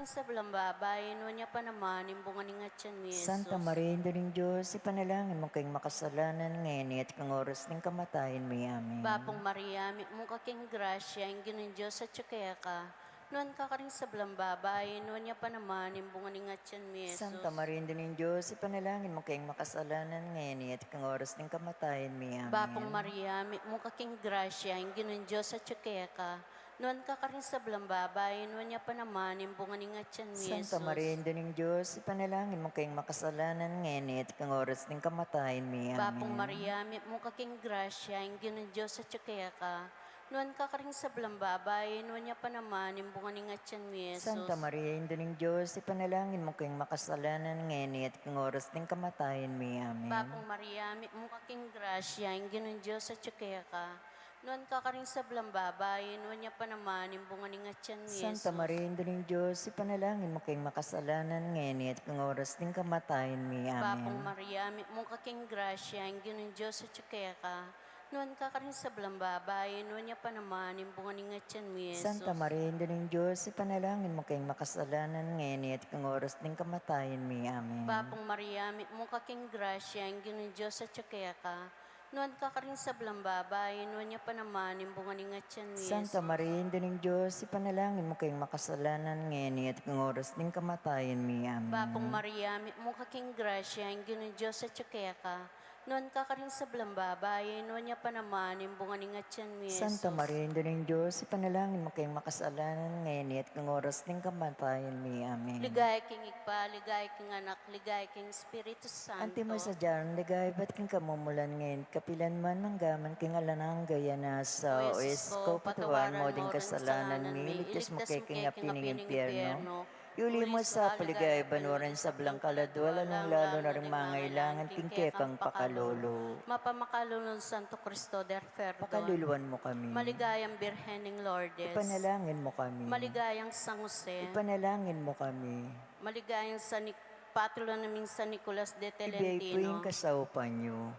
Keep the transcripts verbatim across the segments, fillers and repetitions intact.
Sablang babai, nuan ya pa naman ing bunga ning atian mu, Jesus. Santa Maria, Indu ning Dios, ipanalangin mu keng makasalanan, ngeni at keng oras ning kamatayan mi. Amen. Bapung Maria, mitmu ka king grasya, ing Ginung Dios atyu keka. Nuan ka karing sablang babai, nuan ya pa naman ing bunga ning atian mu, Jesus. Santa Maria, Indu ning Dios, ipanalangin mu keng makasalanan, ngeni at keng oras ning kamatayan mi. Amen. Bapung Maria, mitmu ka king grasya, ing Ginung Dios atyu keka. Nuan ka karing sablang babai, nuan ya pa naman ing bunga ning atian mu, Jesus. Santa Maria, Indu ning Dios, ipanalangin mu keng makasalanan, ngeni at keng oras ning kamatayan mi. Amen. Bapung Maria, mitmu ka king grasya, ing Ginung Dios atyu keka. Nuan ka karing sablang babai, nuan ya pa naman ing bunga ning atian mu, Jesus. Santa Maria, Indu ning Dios, ipanalangin mu keng makasalanan, ngeni at keng oras ning kamatayan mi. Amen. Bapung Maria, mitmu ka king grasya, ing Ginung Dios atyu keka. Nuan ka karing sablang babai, nuan ya pa naman ing bunga ning atian mu, Jesus. Santa Maria, Indu ning Dios, ipanalangin mu keng makasalanan, ngeni at keng oras ning kamatayan mi. Amen. Bapung Maria, mitmu ka king grasya, ing Ginung Dios atyu keka. Nuan ka karing sablang babai, nuan ya pa naman ing bunga ning atian mu, Jesus. Santa Maria, Indu ning Dios, ipanalangin mu keng makasalanan, ngeni at keng oras ning kamatayan mi. Amen. Bapung Maria, mitmu ka king grasya, ing Ginung Dios atyu keka. Nuan ka karing sablang babai, nuan ya pa naman ing bunga ning atian mu, Jesus. Santa Maria, Indu ning Dios, ipanalangin mu keng makasalanan, ngeni at keng oras ning kamatayan mi. Amen. Bapung Maria, mitmu ka king grasya, ing Ginung Dios atyu keka. Nuan ka karing sablang babai, nuan ya pa naman ing bunga ning atian mu, Jesus. Santa Maria, Indu ning Dios, ipanalangin mu keng makasalanan, ngeni at keng oras ning kamatayan mi. Amen. Ligaya king Ibpa, ligaya king Anak, ligaya king Espiritu Santo. Antimo ing sadya nang ligaya ibat king kamumulan, ngeni at kapilan man, mangga man king alang angga. Amen. O Jesus ko, patawaran mu ding kasalanan mi, iligtas mu kami king api ning impyerno. Yuli mu sa king ligaya banua ring sablang kaladua, lalung-lalu na ring mangailangan king kekang pakalulu. Mapamakalulung Santo Cristo del Perdon, pakaluluan mu kami. Maligayang Birhen ning Lourdes, ipanalangin mu kami. Maligayang San Jose, ipanalangin mu kami. Maligayang San Nic-, patron naming San Nicolas de Tolentino, ibie pu ing kasaupan yu.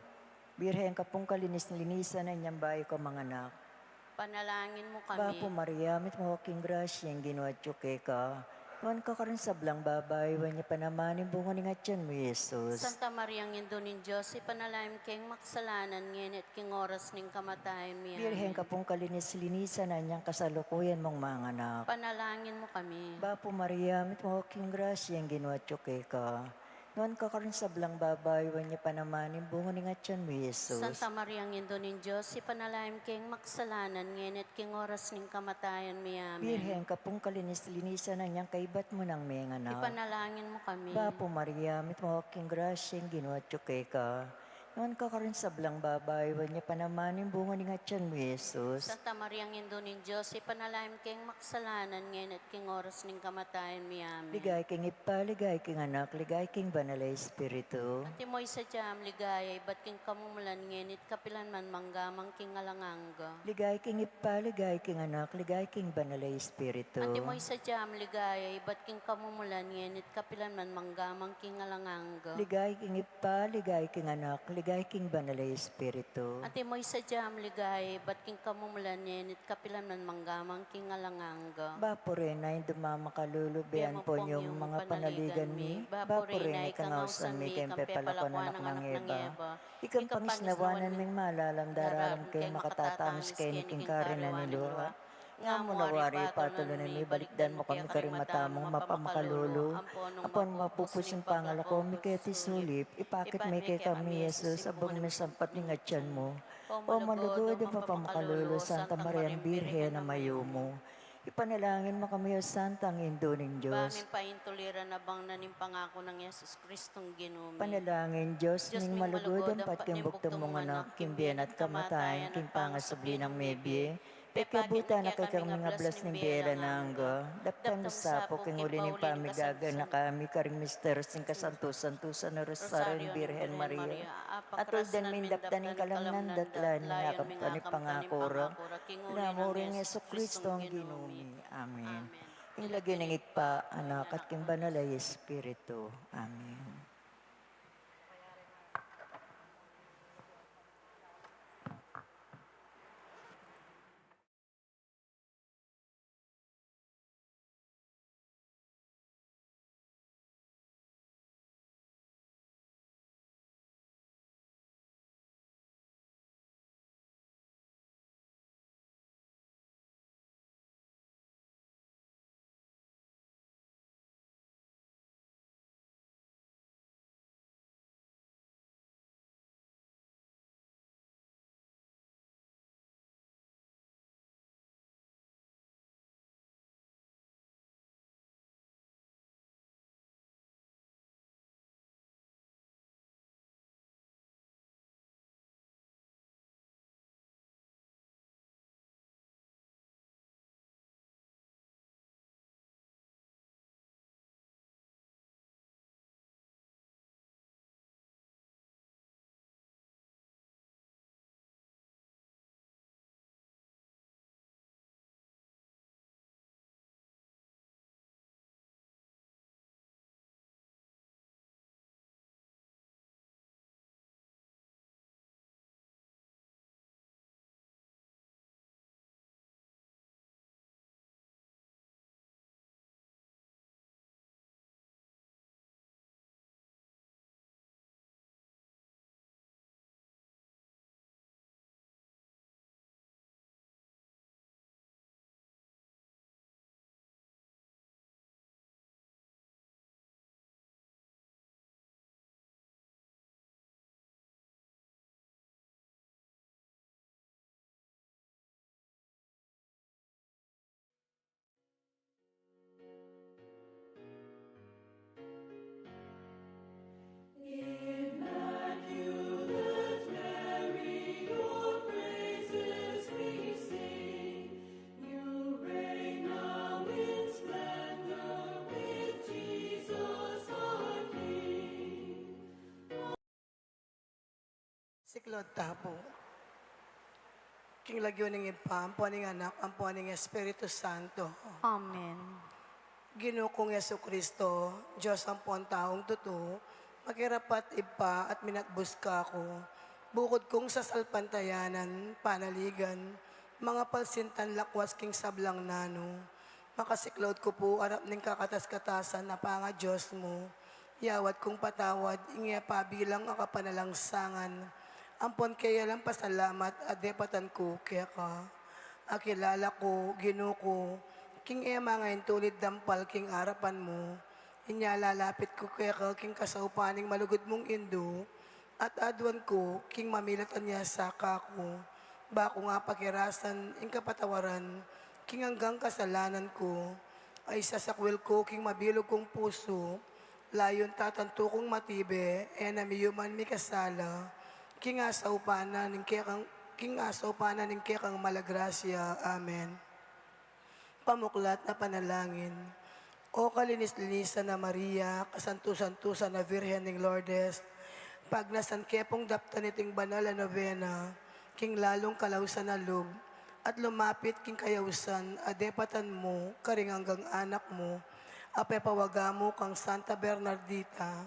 Birhen ka pung kalinis-linisan, anyang bayu ka manganak. Panalangin mu kami. Bapu Maria, mitmu ka king grasya, ing Ginu atyu keka. Nuan ka karing sablang babai, nuan ya pa naman ing bunga ning atyan mu, Jesus. Santa Maria, Indu ning Dios, ipanalangin mu keng makasalanan, ngeni at king oras ning kamatayan mi. Amen. Birhen ka pung kalinis-linisan, anyang kasalukuyan mung manganak. Panalangin mu kami. Bapu Maria, mitmu ka king grasya, ing Ginu atyu keka. Nuan ka karing sablang babai, nuan ya pa naman ing bunga ning atyan mu, Jesus. Santa Maria, Indu ning Dios, ipanalangin mu keng makasalanan, ngeni at king oras ning kamatayan mi. Amen. Birhen ka pung kalinis-linisan, anyang kaibat mu nang menganak. Ipanalangin mu kami. Bapu Maria, mitmu ka king grasya, ing Ginu atyu keka. Nuan ka karing sablang babai, nuan ya pa naman ing bunga ning atyan mu, Jesus. Santa Maria, Indu ning Dios, ipanalangin mu keng makasalanan, ngeni at king oras ning kamatayan mi. Amen. Ligaya king Ibpa, ligaya king Anak, ligaya king Banal a Espiritu. Antimo ing sadya mu ing ligaya, ibat king kamumulan, ngeni at kapilan man, mangga man king alang angga. Ligaya king Ibpa, ligaya king Anak, ligaya king Banal a Espiritu. Antimo ing sadya mu ing ligaya, ibat king kamumulan, ngeni at kapilan man, mangga man king alang angga. Ligaya king Ibpa, ligaya king Anak, ligaya king Banal a Espiritu. Antimo ing sadya mu ing ligaya, ibat king kamumulan, ngeni at kapilan man, mangga man king alang angga. Bapu Reyna, Indu ming makalulu, bie mu ponyung ing panaligan mi. Bapu Reyna, ikang ausan mi king pepalakwan nang anak nang Eva. Ikang pangisnawan ning malalam daralan king makatatangis keni king karinan ning lua. Nga mu na wari, patulunan mi, balikdan mu kami karing mata mung mapamakalulu. Ampon mapupus ing pangalako mi keti sulip, ipakit me kekami i Jesus, abung ning sampat ning atyan mu. O malugud, mapamakalulu, Santa Mariang Birhen a mayumu. Ipanalangin mu kami, O Santang Indu ning Dios. Ba ming paintuliran abang na ning pangaku nang Jesus Cristong Ginu mi. Panalangin, Dios ming malugud, ampat king bugtung mung Anak, king bie na at kamatayan, king pangasubli nang mebie, pekyabutan na kekami ing ablas ning bie alang angga. Daptan mu sa pu king uli ning pamigaganaka mi karing misteryos ning kasantu-santusan a Rosaryong Birhen Maria. At tuldan ming daptan ing kalamnan datlan ning akampan ning pangaku ra, namu ring Jesucristo a Ginu mi. Amen. Ing lagyu ning Ibpa, Anak, at king Banal a Espiritu. Amen. Lord, tapu. King lagyu ning Ibpa, ampo ning Anak, ampo ning Espiritu Santo. Amen. Ginu kung Jesucristo, Dios ampon taung tutu, makirapat Ibpa at minatbus ka ku. Bukud kung sasalpantayanan, panaligan, mangapalsintan lakwas king sablang nanu. Makasiklaud ku pu arap ning kakatas-katasan a pangaDios mu. Yawad kung patawad, ing e pabilang a kapanalangsangan. Ampon keya lang pasalamat a depatan ku keka. Akilala ku, Ginu ku, king e mangaintulid dampal king arapan mu. Inya lalapit ku keka king kasaupan ning malugud mung Indu, at aduan ku king mamilatan ya sa kaku. Ba ku nga pakirasan ing kapatawaran king anggang kasalanan ku. Ay sasakwil ku king mabilug kung pusu, layun tatantu kung matibe, e na miyuman mikasala king asaupan na ning kekang, king asaupan na ning kekang malagrasya. Amen. Pamuklat na panalangin. O kalinis-linisan a Maria, kasantu-santusan a Virgen ning Lourdes, pagnasan ke pung daptan iting banal a nobena, king lalung kalausan a lub, at lumapit king kayausan a depatan mu karing anggang anak mu, a pepawaga mu kang Santa Bernardita.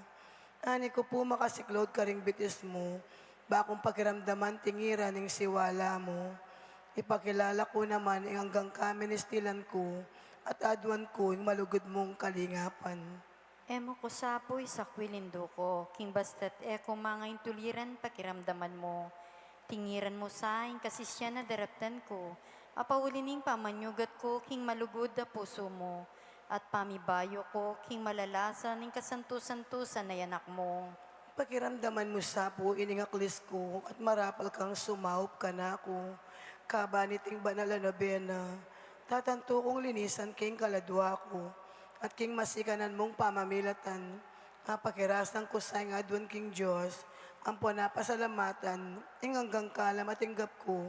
Ani ku pu makasiklaud karing bitis mu, ba kung pakiramdaman tingiran ing siwala mu. Ipakilala ku naman ing anggang kaministilan ku, at aduan ku ing malugud mung kalingapan. E mu ku sa pu isakwil Indu ku, king basta't e ku mangaintuliran pakiramdaman mu. Tingiran mu sa ing kasisyan a daraptan ku, a pauli ning pamanyugat ku king malugud a pusu mu, at pamibayu ku king malalasan ning kasantu-santusan a Anak mu. Pakiramdaman mu sa pu ining aklis ku, at marapal kang sumaup kanaku. Kaban iting banal a nobena, tatantu kung linisan king kaladua ku, at king masikanan mung pamamilatan, apakirasan ku sa ing aduan king Dios, ampon apasalamatan ing anggang kalam a tinggap ku,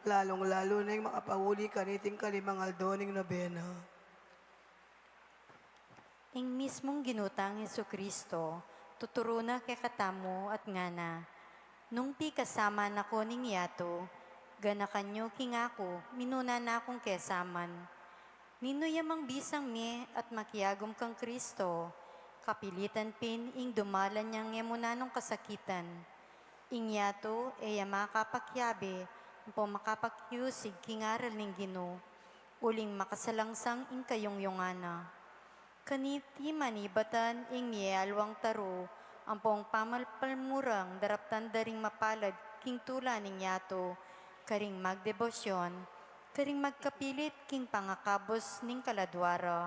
lalung-lalu na ing makapauli kaniting kalimang aldo ning nobena. Ing mismung Ginu tang Jesucristo, tuturu na kekatamu at ngana, nung pikasama na ku ning yatu, ganakan yu king aku, minuna na kung kesaman. Ninu ya mang bisang mie at makiagum kang Kristo, kapilitan pin ing dumalan yang e mu nanung kasakitan. Ing yatu e ya makapakiabe, ampo makapakiusig king aral ning Ginu, uling makasalangsang ing kayungyungan na. Kaniti manibatan ing mialwang taru, ampong pamalpalmurang daraptan da ring mapalad king tula ning yatu, karing magdebosyon, karing magkapilit king pangakabus ning kaladua ra,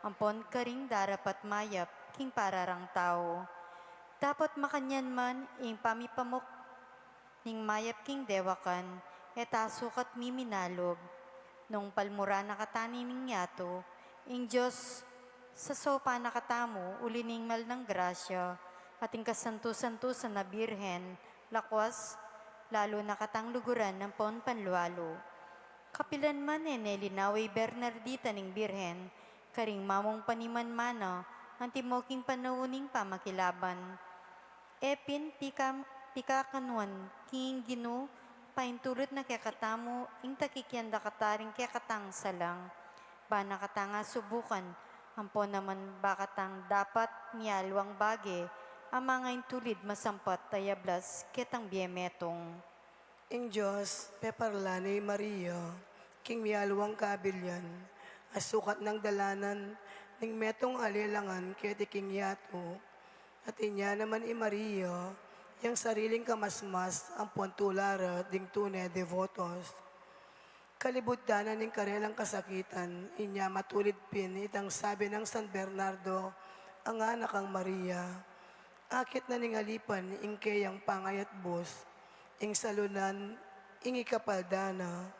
ampon karing darapat mayap king pararang tau. Dapot makanyan man ing pamipamuk ning mayap king dewakan, e ta sukat miminalub. Nung palmuran na katamu ning yatu, ing Dios sasaupan na katamu uli ning mal nang grasya, at ing kasantu-santusan a Birhen, lakwas, lalu na katang luguran ampon panlualu. Kapilan man e ne linawe i Bernardita ning Birhen, karing mamung paniman mana, antimo king panaun ning pamakilaban. E pin pika-, pikakanuan king Ginu, paintulut na kekatamu ing takikian da kataring kekatang salang. Ba na katang asubukan, ampo naman ba katang dapat mialwang bage, a mangaintulid masampat a yablas ketang bie metung. Ing Dios, peparla ne i Maria, king mialwang kabilian, a sukat nang dalanan, ning metung a lelangan keti king yatu, at inya naman i Maria, yang sariling kamasmas, ampon tula ra ding tune devotos. Kalibut da na ning karelang kasakitan, inya matulid pin itang sabi nang San Bernardo, a ngana kang Maria, akit na ning alipan ing keyang pangayatbus, ing salunan, ing ikapalda na,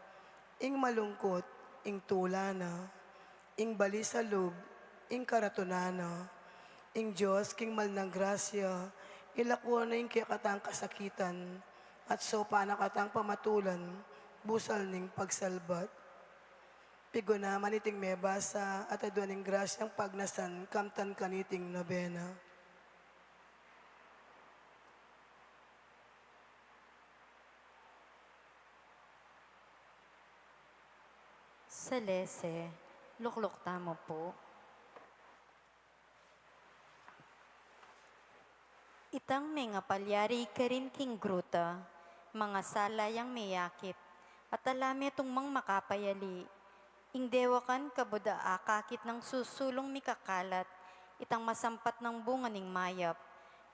ing malungkut, ing tula na, ing bali sa lub, ing karatunan na. Ing Dios, king mal nang grasya, ilako na ing kekatang kasakitan, at saupan na katang pamatulan, busal ning pagsalbat. Pigunaman iting mebasa, at aduan ing grasyang pagnasan, kamtan kaniting nobena. Talese, lukluk tamu pu. Itang mengapalyari karin king gruta, mangasala yang meyakit, at ala metung mang makapayali. Ing dewakan kabud a akakit nang susulung mikakalat, itang masampat nang bunga ning mayap.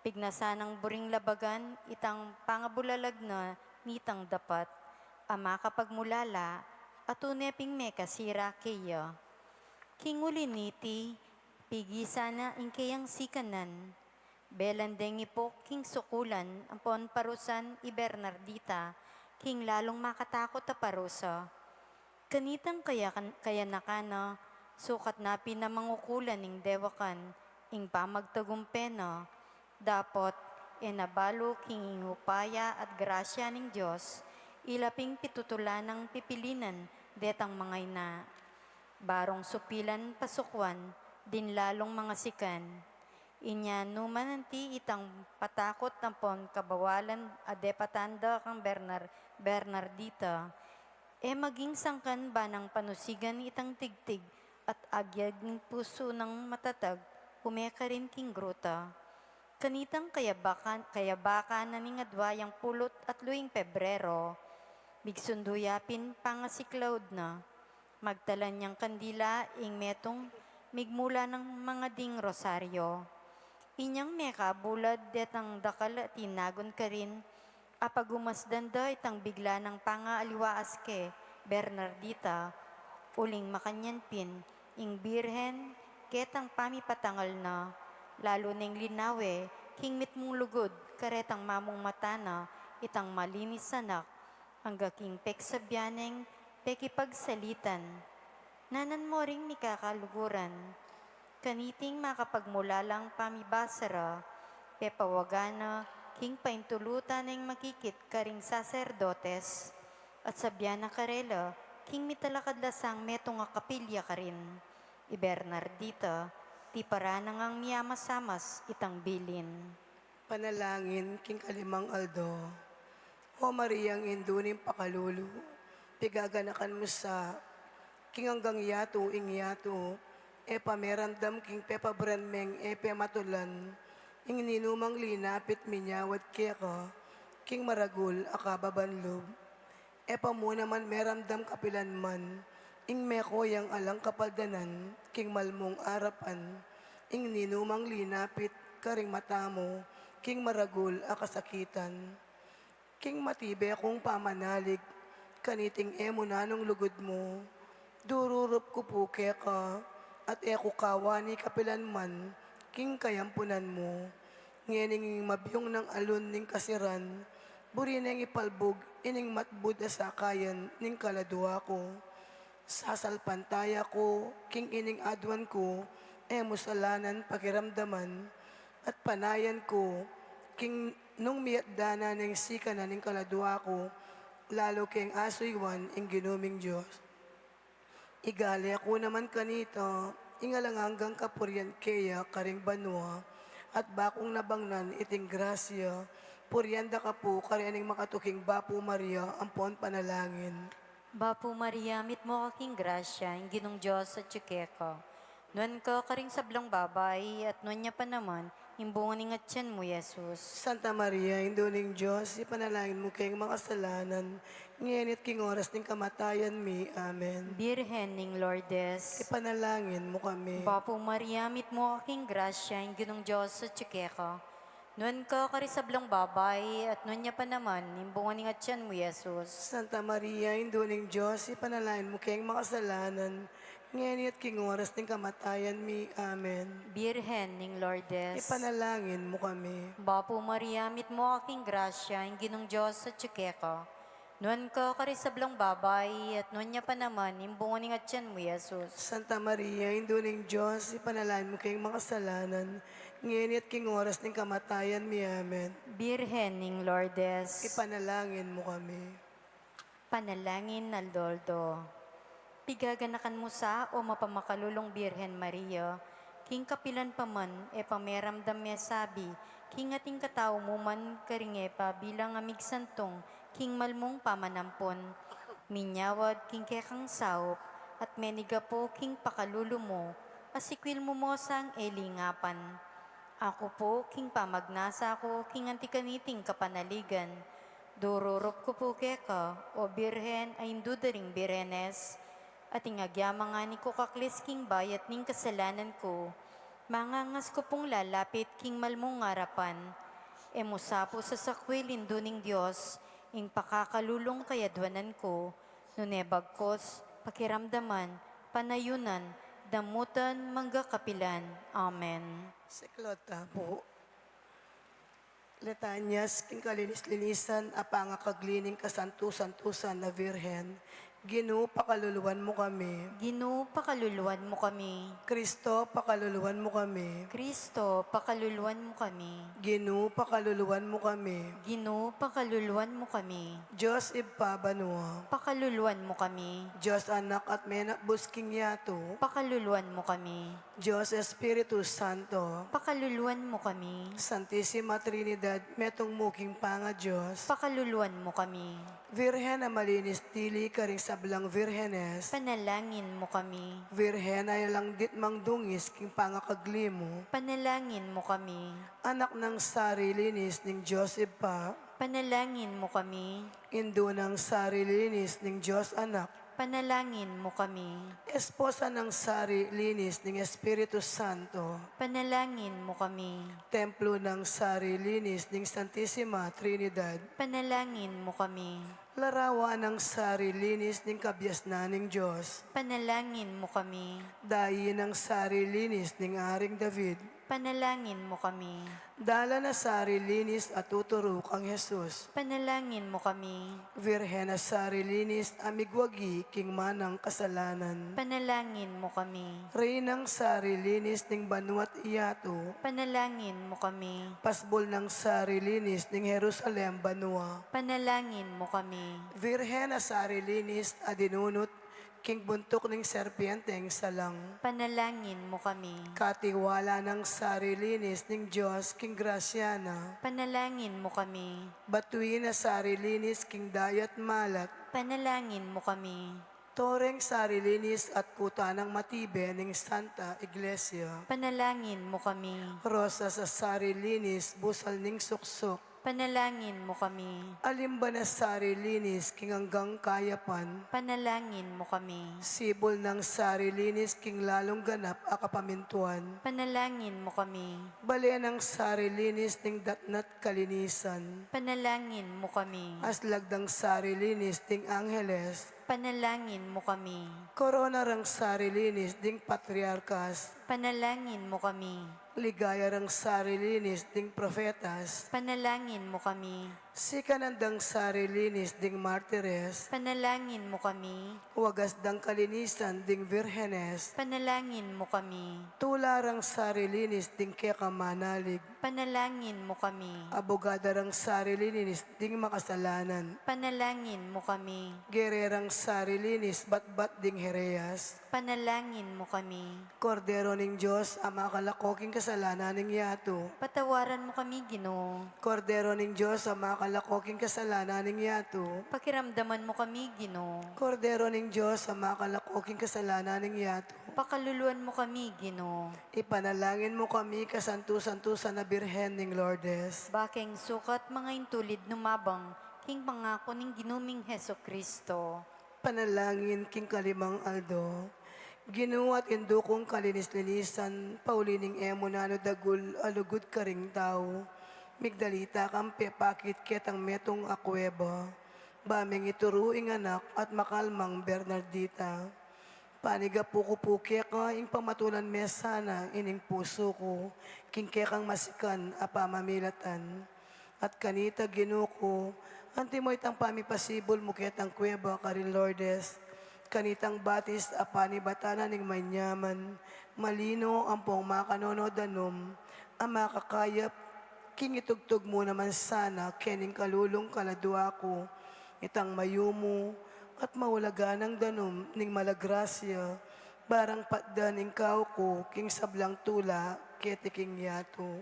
Pignasan nang buring labagan, itang pangabulalag na nitang dapat. A makapagmulala, a tune ping mekasira keya. King uli niti, pigisan na ing keyang sikanan. Belan deng ipuk king sukulan ampon parusan i Bernardita, king lalung makatakut a parusa. Kanitang kayakan-, kayanakan na, sukat na pin a mangukulan ning dewakan, ing pamagtagumpe na. Dapot, e na balu king ing upaya at grasya ning Dios, ila ping pitutulan nang pipilinan detang mangaina. Barung supilan pasukuan, din lalung mangasikan. Inya nu man anti itang patakut ampon kabawalan a depatan da kang Bernar-, Bernardita, e maging sangkan ba nang panusigan itang tigtig at agyag ning pusu nang matatag, ume karin king gruta. Kanitang kayabakan, kayabakan na ning adwa yang pulu't atlu ing Pebrero, migsundu ya pin pangasiklaud na. Magtalan yang kandila ing metung migmula nang mangading rosaryo. Inyang mekabulad detang dakal a tinagun karin, apagumasdan da itang bigla nang pangaaliwaas ke Bernardita, uling makanyan pin, ing Birhen, ketang pamipatangal na, lalu neng linawe, king mitmung lugud, karetang mamung mata na, itang malinis anak, angga king peksabian neng pekipagsalitan. Nanan mo ring mikakaluguran. Kaniting makapagmulalang pamibasa ra, pepawagan na king paintulutan neng makikit karing saserdotes, at sabian na karela, king mitalakad la sang metung a kapilya karin, i Bernardita, tiparan na ngang miamasamas itang bilin. Panalangin king kalimang aldo. O Mariang indu ning pakalulu, pigaganakan mu sa king anggang yatu ing yatu, e pa meramdam king pepabran meng e pematulan, ing ninumang linapit minyawad keka, king maragul a kababan lub. E pa mu naman meramdam kapilan man, ing meko yang alang kapaldanan, king malmung arapan, ing ninumang linapit, karing mata mu, king maragul a kasakitan. King matibe kung pamanalig, kaniting e mu nanung lugud mu, dururup ku pu keka, at e ku kawani kapilan man, king kayampunan mu. Ngening mabiung nang alun ning kasiran, buri neng ipalbug ining matbud a sakayan ning kaladua ku. Sasalpantaya ku, king ining aduan ku, e mu salanan pakiramdaman, at panayan ku, king nung miyatdanan ning sikanan ning kaladua ku, lalu keng asuyuan ing Ginu ming Dios. Igale ku naman kanita, ing alang anggang kapurian keya karing banua, at bakung nabangnan iting grasya, purian da ka pu karing aning makatuking Bapu Maria, ampon panalangin. Bapu Maria, mitmu ka king grasya, ing Ginung Dios atyu keka. Nuan ka karing sablang babai, at nuan ya pa naman, ing bunga ning atyan mu, Jesus. Santa Maria, Indu ning Dios, ipanalangin mu keng makasalanan, ngeni at king oras ning kamatayan mi. Amen. Birhen ning Lourdes, ipanalangin mu kami. Bapu Maria, mitmu ka king grasya, ing Ginung Dios atyu keka. Nuan ka karing sablang babai, at nuan ya pa naman, ing bunga ning atyan mu, Jesus. Santa Maria, Indu ning Dios, ipanalangin mu keng makasalanan, ngeni at king oras ning kamatayan mi. Amen. Birhen ning Lourdes, ipanalangin mu kami. Bapu Maria, mitmu ka king grasya, ing Ginung Dios atyu keka. Nuan ka karing sablang babai, at nuan ya pa naman, ing bunga ning atyan mu, Jesus. Santa Maria, Indu ning Dios, ipanalangin mu keng makasalanan, ngeni at king oras ning kamatayan mi. Amen. Birhen ning Lourdes, ipanalangin mu kami. Panalangin aldo-aldo. Pigaganakan mu sa, o mapamakalulung Birhen Maria, king kapilan pa man e pa meramdam mesabi, king ating katau mu man karing e pa bilang a migsantung, king malmung pamanampun. Minyawad king kekang saup, At meniga pu king pakalulu mu, asikwil mu mo sang e lingapan. Aku pu, king pamagnasa ku king anti kaniting kapanaligan, dururup ku pu keka, o Birhen a indu da ring birhenes, at ing agyamang ani ku kaklis king bayat ning kasalanan ku, mangangas ku pung lalapit king mal mung arapan. E mu sa pu sasakwil, Indu ning Dios, ing pakakalulung kayadwanan ku, nune bagkus, pakiramdaman, panayunan, damutan, mangga kapilan. Amen. Siklaud ta pu. Litanyas king kalinis-linisan a pangakagli ning kasantu-santusan a Birhen. Ginu, pakaluluan mu kami. Ginu, pakaluluan mu kami. Kristo, pakaluluan mu kami. Kristo, pakaluluan mu kami. Ginu, pakaluluan mu kami. Ginu, pakaluluan mu kami. Dios Ibpa banua. Pakaluluan mu kami. Dios Anak at menakbus king yatu. Pakaluluan mu kami. Dios Espiritu Santo. Pakaluluan mu kami. Santisima Trinidad, metung mu king panga-Dios. Pakaluluan mu kami. Virgen a malinis dili karing sablang virgenes. Panalangin mu kami. Virgen a alang ditmang dungis king pangakagli mu. Panalangin mu kami. Anak nang sari linis ning Dios Ibpa. Panalangin mu kami. Indu nang sari linis ning Dios Anak. Panalangin mu kami. Esposa nang sari linis ning Espiritu Santo. Panalangin mu kami. Templo nang sari linis ning Santisima Trinidad. Panalangin mu kami. Larawan nang sari linis ning kabiasnan ning Dios. Panalangin mu kami. Dayi nang sari linis ning Aring David. Panalangin mu kami. Dalan a sari linis a tuturu kang Jesus. Panalangin mu kami. Virgen a sari linis a migwagi king manang kasalanan. Panalangin mu kami. Reynang sari linis ning banua't yatu. Panalangin mu kami. Pasbul nang sari linis ning Jerusalem banua. Panalangin mu kami. Virgen a sari linis a dinunut king buntuk ning serpienteng salang. Panalangin mu kami. Katiwala nang sari linis ning Dios king grasya na. Panalangin mu kami. Batuin a sari linis king dayat malat. Panalangin mu kami. Toreng sari linis at kuta nang matibe ning Santa Iglesia. Panalangin mu kami. Rosas a sari linis, busal ning suksuk. Panalangin mu kami. Alimban a sari linis king anggang kayapan. Panalangin mu kami. Sibul nang sari linis king lalung ganap a kapamintuan. Panalangin mu kami. Bale nang sari linis ning datnat kalinisan. Panalangin mu kami. Aslag dang sari linis ding angheles. Panalangin mu kami. Korona rang sari linis ding patriarkas. Panalangin mu kami. Ligaya rang sari linis ding profetas. Panalangin mu kami. Sikanan dang sari linis ding martires. Panalangin mu kami. Wagas dang kalinisan ding virgenes. Panalangin mu kami. Tula rang sari linis ding keka manalig. Panalangin mu kami. Abogada rang sari linis ding makasalanan. Panalangin mu kami. Gererang sari linis batbat ding hereas. Panalangin mu kami. Kordero ning Dios a makalako king kasalanan ning yatu. Patawaran mu kami, Ginu. Kordero ning Dios a makalako king kasalanan ning yatu. Pakiramdaman mu kami, Ginu. Kordero ning Dios a makalako king kasalanan ning yatu. Pakaluluan mu kami, Ginu. Ipanalangin mu kami, kasantu-santusan a Birhen ning Lourdes. Bakeng sukat manga intulid numabang king pangaku ning Ginu ming Jesucristo. Panalangin king kalimang aldo. Ginu at Indu kung kalinis-linisan, pauli ning e mu nanu dagul a lugud karing tau, migdalita kang pepakit ketang metung a kueba, ba meng ituru ing anak at makalmang Bernardita. Panigapu ku pu keka ing pamatulan me sana ining pusu ku king kekang masikan a pamamilatan. At kanita, Ginu ku, antimo itang pamipasibul mu ketang kueba karin Lourdes, kanitang batis a panibatan na ning manyaman, malino ampong makanono danum, a makakayap, king itugtug mu naman sana kening kalulung kaladua ku itang mayumu at maulagan nang danum ning malagrasya, barang patdan ing kau ku king sablang tula keti king yatu.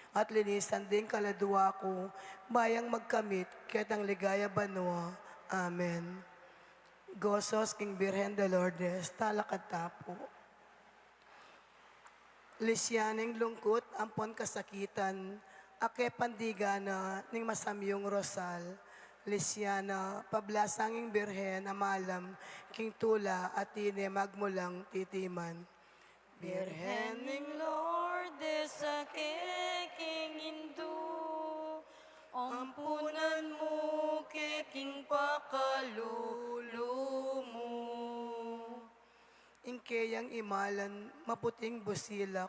At linisan ding kaladua ku, ba yang magkamit ketang ligaya banua. Amen. Gozos king Birhen de Lourdes, talakad ta pu. Lisiana ing lungkut ampon kasakitan, a kepandigan na ning masamyung rosal. Lisiana, pablasang ing Birhen a malam king tula a tine magmulang titiman. Birhen ning Lourdes a kekeng indu, ampunan mu ke king pakalulu mu. Ing keyang imalan maputing busilak,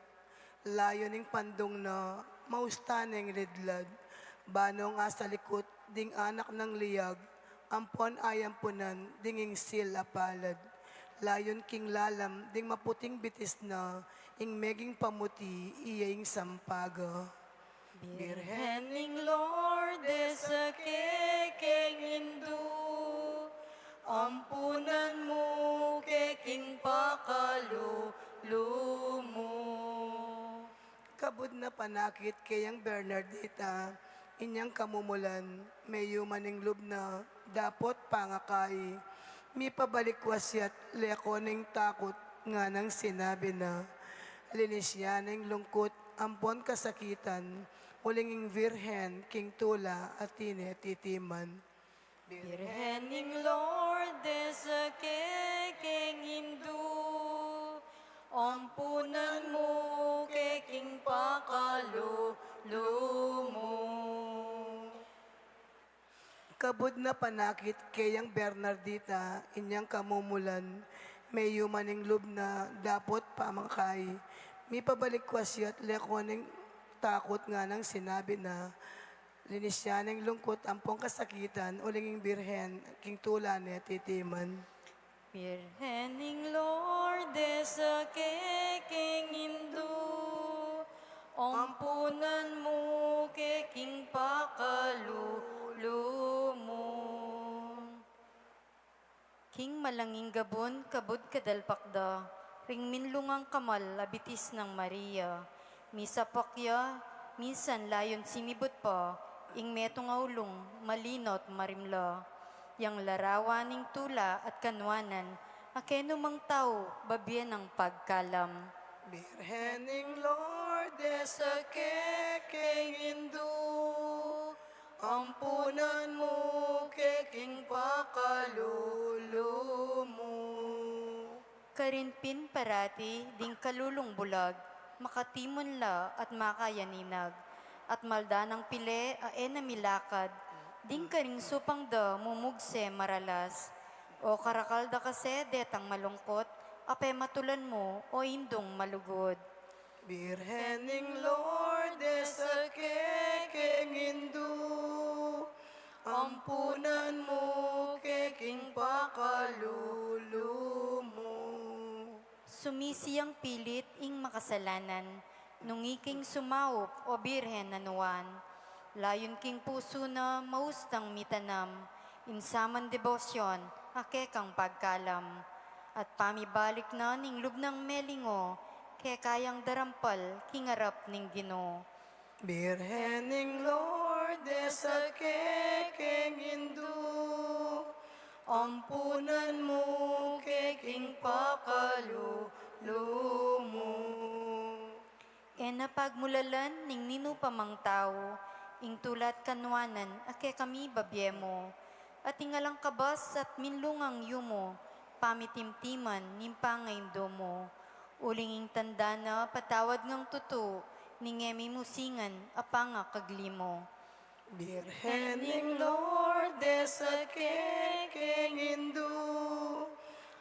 layun ing pandung na, mausta neng lidlad, banong asalikut ding anak nang liag, ampon ayampunan ding ingsil a palad. Layun king lalam ding maputing bitis na, ing meging pamuti iya ing sampaga. Birhen ning Lourdes a kekeng indu, ampunan mu ke king pakalulu mu. Kabud na panakit keyang Bernardita, inyang kamumulan, meyuman ing lub na dapot pangakai. Mipabalik wa sia't leko ning takut, nganang sinabi na. Linis ya na ing lungkut ampon kasakitan, uling ing Virgen king tula a tine titiman. Birhen ning Lourdes a kekeng indu, ampunan mu ke king pakalulu mu. Kabud na panakit keyang Bernardita, inyang kamumulan, meyuman ing lub na dapot pangakai. Mipabalik wa sia't leko ning takut, nganang sinabi na. Linis ya na ing lungkut ampon kasakitan, uling ing Birhen king tula ne titiman. Birhen ning Lourdes a kekeng indu, ampunan mu ke king pakalulu mu. King malanging gabun kabud kadalpak da, ring minlungang kamal a bitis nang Maria, misapak ya, minsan layun sinibut pa, ing metung a ulung malina't marimla. Yang larawan ning tula at kanuanan, a kenu mang tau babie nang pagkalam. Birhen ning Lourdes a kekeng indu, ampunan mu ke king pakalulu mu. Karin pin parati ding kalulung bulag, makatimun la at makayaninag, at malda nang pile a e na milakad, ding karing supang da mumugse maralas. O karakal da kasi detang malungkut, a pematulan mu, o indung malugud. Birhen ning Lourdes a kekeng indu, ampunan mu ke king pakalulu mu. Sumisi yang pilit ing makasalanan, nung iking sumaup, o Birhen a nuan. Layun king pusu na maustang mitanam, ing saman debosyon a kekang pagkalam. At pamibalik na ning lub nang melingu, keka yang darampal king arap ning Ginu. Birhen ning Lourdes a kekeng indu, ampunan mu ke king pakalulu mu. E na pagmulalan ning ninu pa mang tau, ing tula't kanuanan a kekami babie mu. At ing alang kabas at minlungang yumu, pamitimtiman ning pangaindu mu. Uling ing tanda na patawad ngang tutu, ning e mimusingan a pangakagli mu. Birhen ning Lourdes a kekeng indu,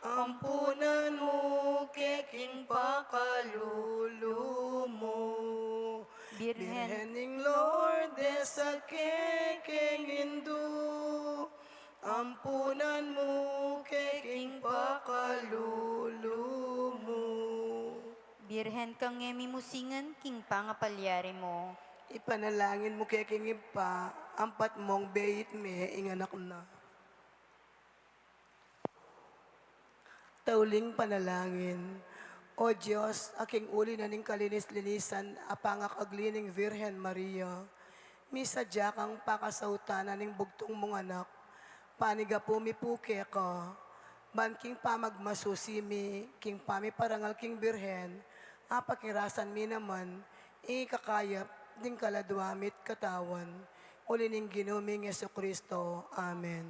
ampunan mu ke king pakalulu mu. Birhen. Birhen ning Lourdes a kekeng indu, ampunan mu ke king pakalulu mu. Birhen kang e mimusingan king pangapalyari mu. Ipanalangin mu ke king Ibpa, ampat mung beit me ing anak na. Tauling panalangin. O Dios, a king uli na ning kalinis-linisan a pangakagli ning Virgen Maria, misadya kang pakasautanan ning bugtung mung anak, panigapu mi pu keka, Ban king pamagmasusi mi king pamiparangal king Birhen, apakirasan mi naman ing ikakayap ding kaladwa mi't katawan, uli ning Ginu ming Jesucristo. Amen.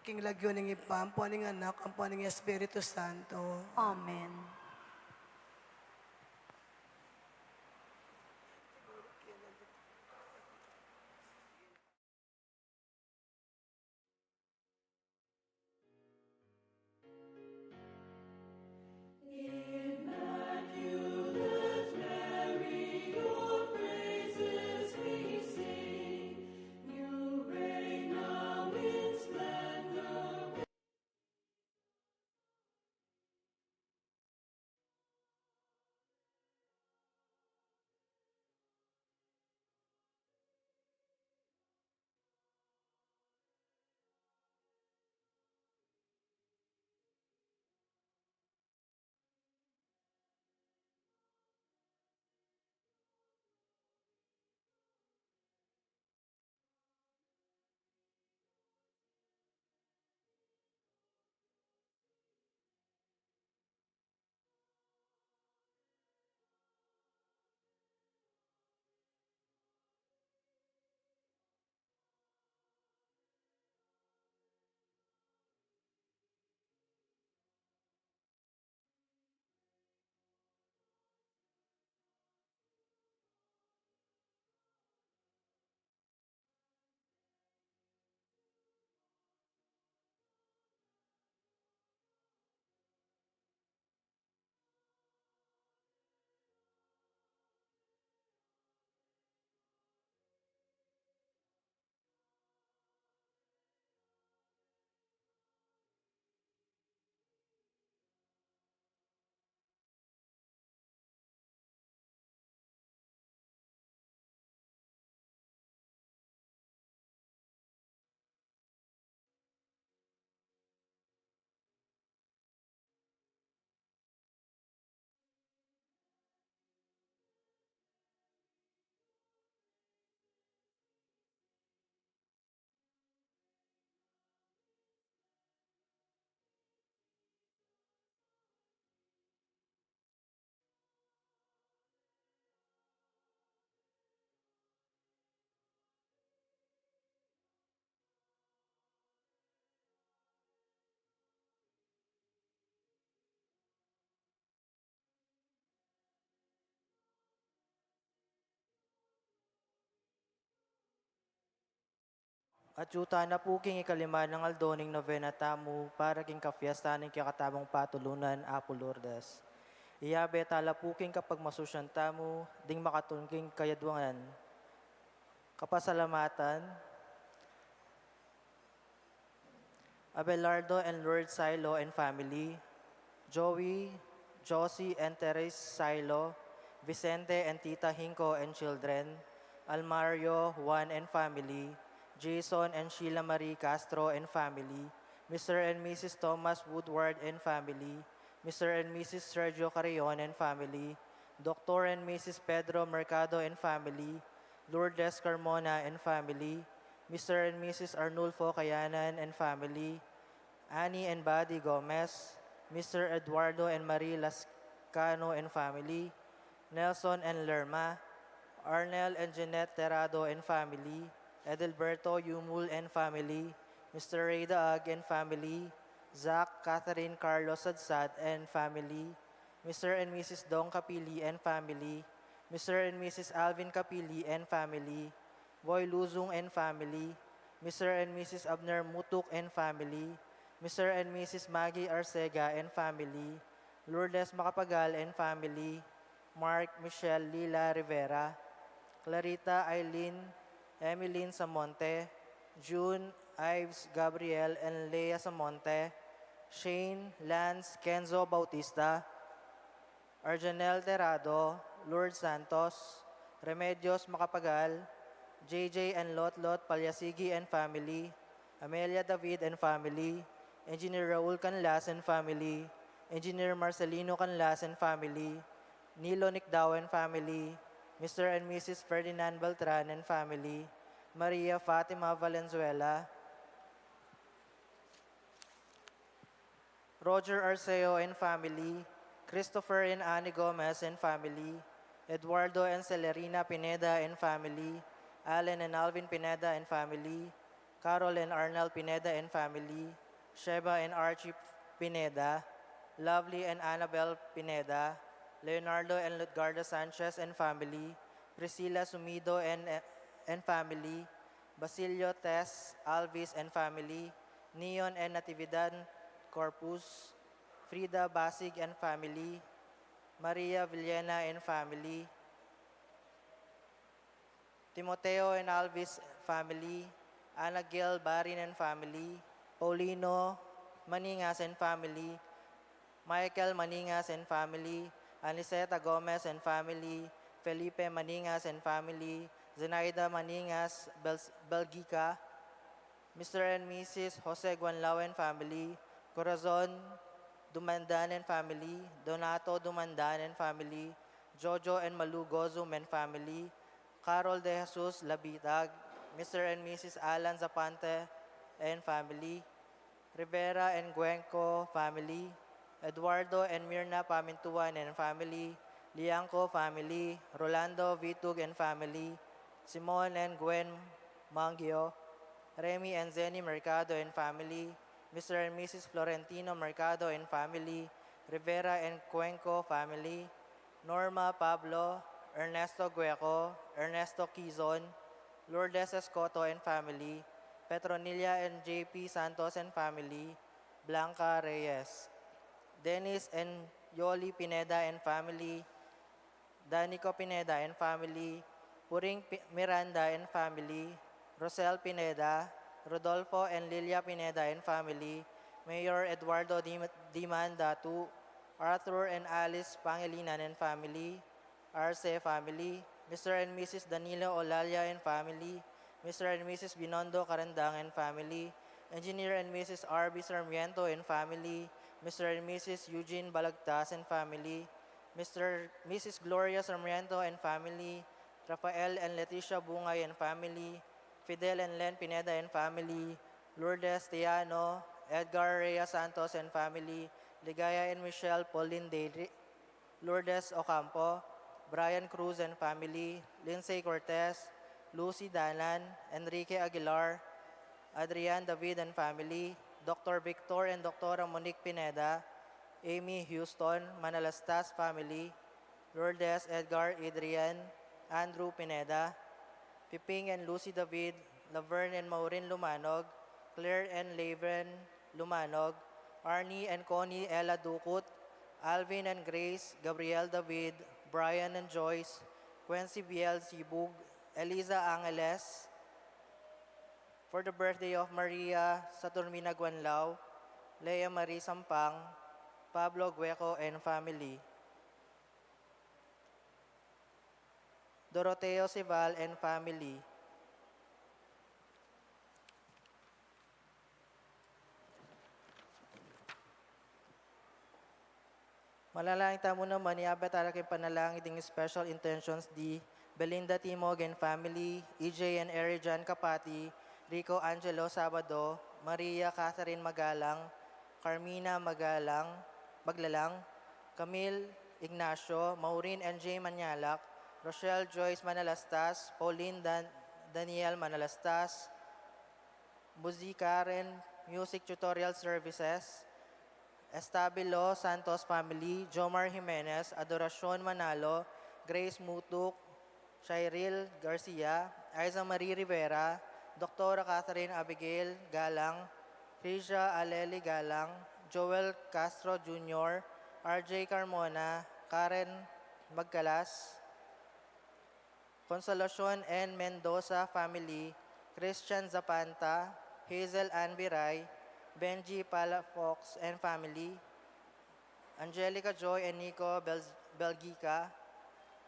King lagyu ning Ibpa, ampo ning Anak, ampo ning Espiritu Santo. Amen. Immaculate Mary, your praises we sing. You reign now in splendor. At yuta na pu king ikalima nang aldo ning novena tamu para king kapiestan ning kekatamung patulunan, Apu Lourdes. Iyabe ta la pu king kapagmasusian tamu ding makatun king kayadwangan. Kapasalamatan. Abelardo and Lourdes Silo and family, Joey, Josie and Therese Silo, Vicente and Tita Hinco and children, Almario, Juan and family, Jason and Sheila Marie Castro and family, Mister and Missus Thomas Woodward and family, Mister and Missus Sergio Carrion and family, Doctor and Missus Pedro Mercado and family, Lourdes Carmona and family, Mister and Missus Arnulfo Cayanan and family, Annie and Buddy Gomez, Mister Eduardo and Marie Lascano and family, Nelson and Lerma, Arnel and Jeanette Terrado and family, Edelberto Yumul and family, Mister Ray Daag and family, Zach, Catherine, Carlos Sadsad and family, Mister and Missus Dong Capili and family, Mister and Missus Alvin Capili and family, Boy Luzung and family, Mister and Missus Abner Mutuk and family, Mister and Missus Maggie Arcega and family, Lourdes Macapagal and family, Mark, Michelle, Lila Rivera, Clarita, Eileen, Emeline Samonte, June, Ives, Gabriel, and Lea Samonte, Shane, Lance, Kenzo Bautista, Arjanel Terrado, Lourdes Santos, Remedios Macapagal, J J and Lotlot Palyasigi and family, Amelia David and family, Engineer Raul Canlas and family, Engineer Marcelino Canlas and family, Nilo Nicdao and family, Mister and Missus Ferdinand Beltran and family, Maria Fatima Valenzuela, Roger Arceo and family, Christopher and Annie Gomez and family, Eduardo and Celerina Pineda and family, Allen and Alvin Pineda and family, Carol and Arnel Pineda and family, Sheba and Archie Pineda, Lovely and Annabel Pineda, Leonardo and Lutgarda Sanchez and family, Priscilla Sumido and, and family, Basilio Tess Alvis and family, Neon and Natividad Corpus, Frida Basig and family, Maria Villena and family, Timoteo and Alvis family, Anagil Barin and family, Paulino Maningas and family, Michael Maningas and family, Aniceta Gomez and family, Felipe Maningas and family, Zenaida Maningas Bel- Belgica, Mister and Missus Jose Guanlao and family, Corazon Dumandan and family, Donato Dumandan and family, Jojo and Malu Gozum and family, Carol De Jesus Labitag, Mister and Missus Alan Zapante and family, Rivera and Guenco family, Eduardo and Mirna Pamintuan and family, Liangco family, Rolando Vitug and family, Simon and Gwen Mangio, Remy and Zenny Mercado and family, Mister and Missus Florentino Mercado and family, Rivera and Cuenco family, Norma Pablo, Ernesto Gueco, Ernesto Quizon, Lourdes Escoto and family, Petronilla and J P Santos and family, Blanca Reyes, Dennis and Yoli Pineda and family, Danico Pineda and family, Puring Pi- Miranda and family, Rosel Pineda, Rodolfo and Lilia Pineda and family, Mayor Eduardo Dim- Dimanda two, Arthur and Alice Pangilinan and family, Arce family, Mister and Missus Danilo Olalia and family, Mister and Missus Binondo Carandang and family, Engineer and Missus R B Sarmiento and family, Mister and Missus Eugene Balagtas and family, Mister Missus Gloria Sarmiento and family, Rafael and Leticia Bungay and family, Fidel and Len Pineda and family, Lourdes Tiano, Edgar Reyes Santos and family, Ligaya and Michelle Pauline Dayri- Lourdes Ocampo, Brian Cruz and family, Lindsay Cortez, Lucy Danan, Enrique Aguilar, Adrian David and family, Doctor Victor and Doctora Monique Pineda, Amy Houston, Manalastas family, Lourdes Edgar Adrian, Andrew Pineda, Piping and Lucy David, Laverne and Maureen Lumanog, Claire and Laverne Lumanog, Arnie and Connie Ella Ducut, Alvin and Grace, Gabriel David, Brian and Joyce, Quincy Biel Sibug, Eliza Angeles, for the birthday of Maria Saturnina Guanlao, Lea Marie Sampang, Pablo Gueco and family. Doroteo Sival and family. Manalangin tamu naman, iabot tala king panalangin ding special intentions di Belinda Timog and family, E J and Erijan Capati, Rico Angelo Sabado, Maria Catherine Magalang, Carmina Magalang, Maglalang, Camille Ignacio, Maureen and Jay Manyalak, Rochelle Joyce Manalastas, Pauline Dan- Daniel Manalastas, Buzi Karen Music Tutorial Services, Estabilo Santos family, Jomar Jimenez, Adoracion Manalo, Grace Mutuk, Shairil Garcia, Aiza Marie Rivera, Doctora Catherine Abigail Galang, Krisia Aleli Galang, Joel Castro Junior, R J Carmona, Karen Magcalas, Consolacion N Mendoza family, Christian Zapanta, Hazel Ann Biray, Benji Palafox and family, Angelica Joy and Nico Bel- Belgica,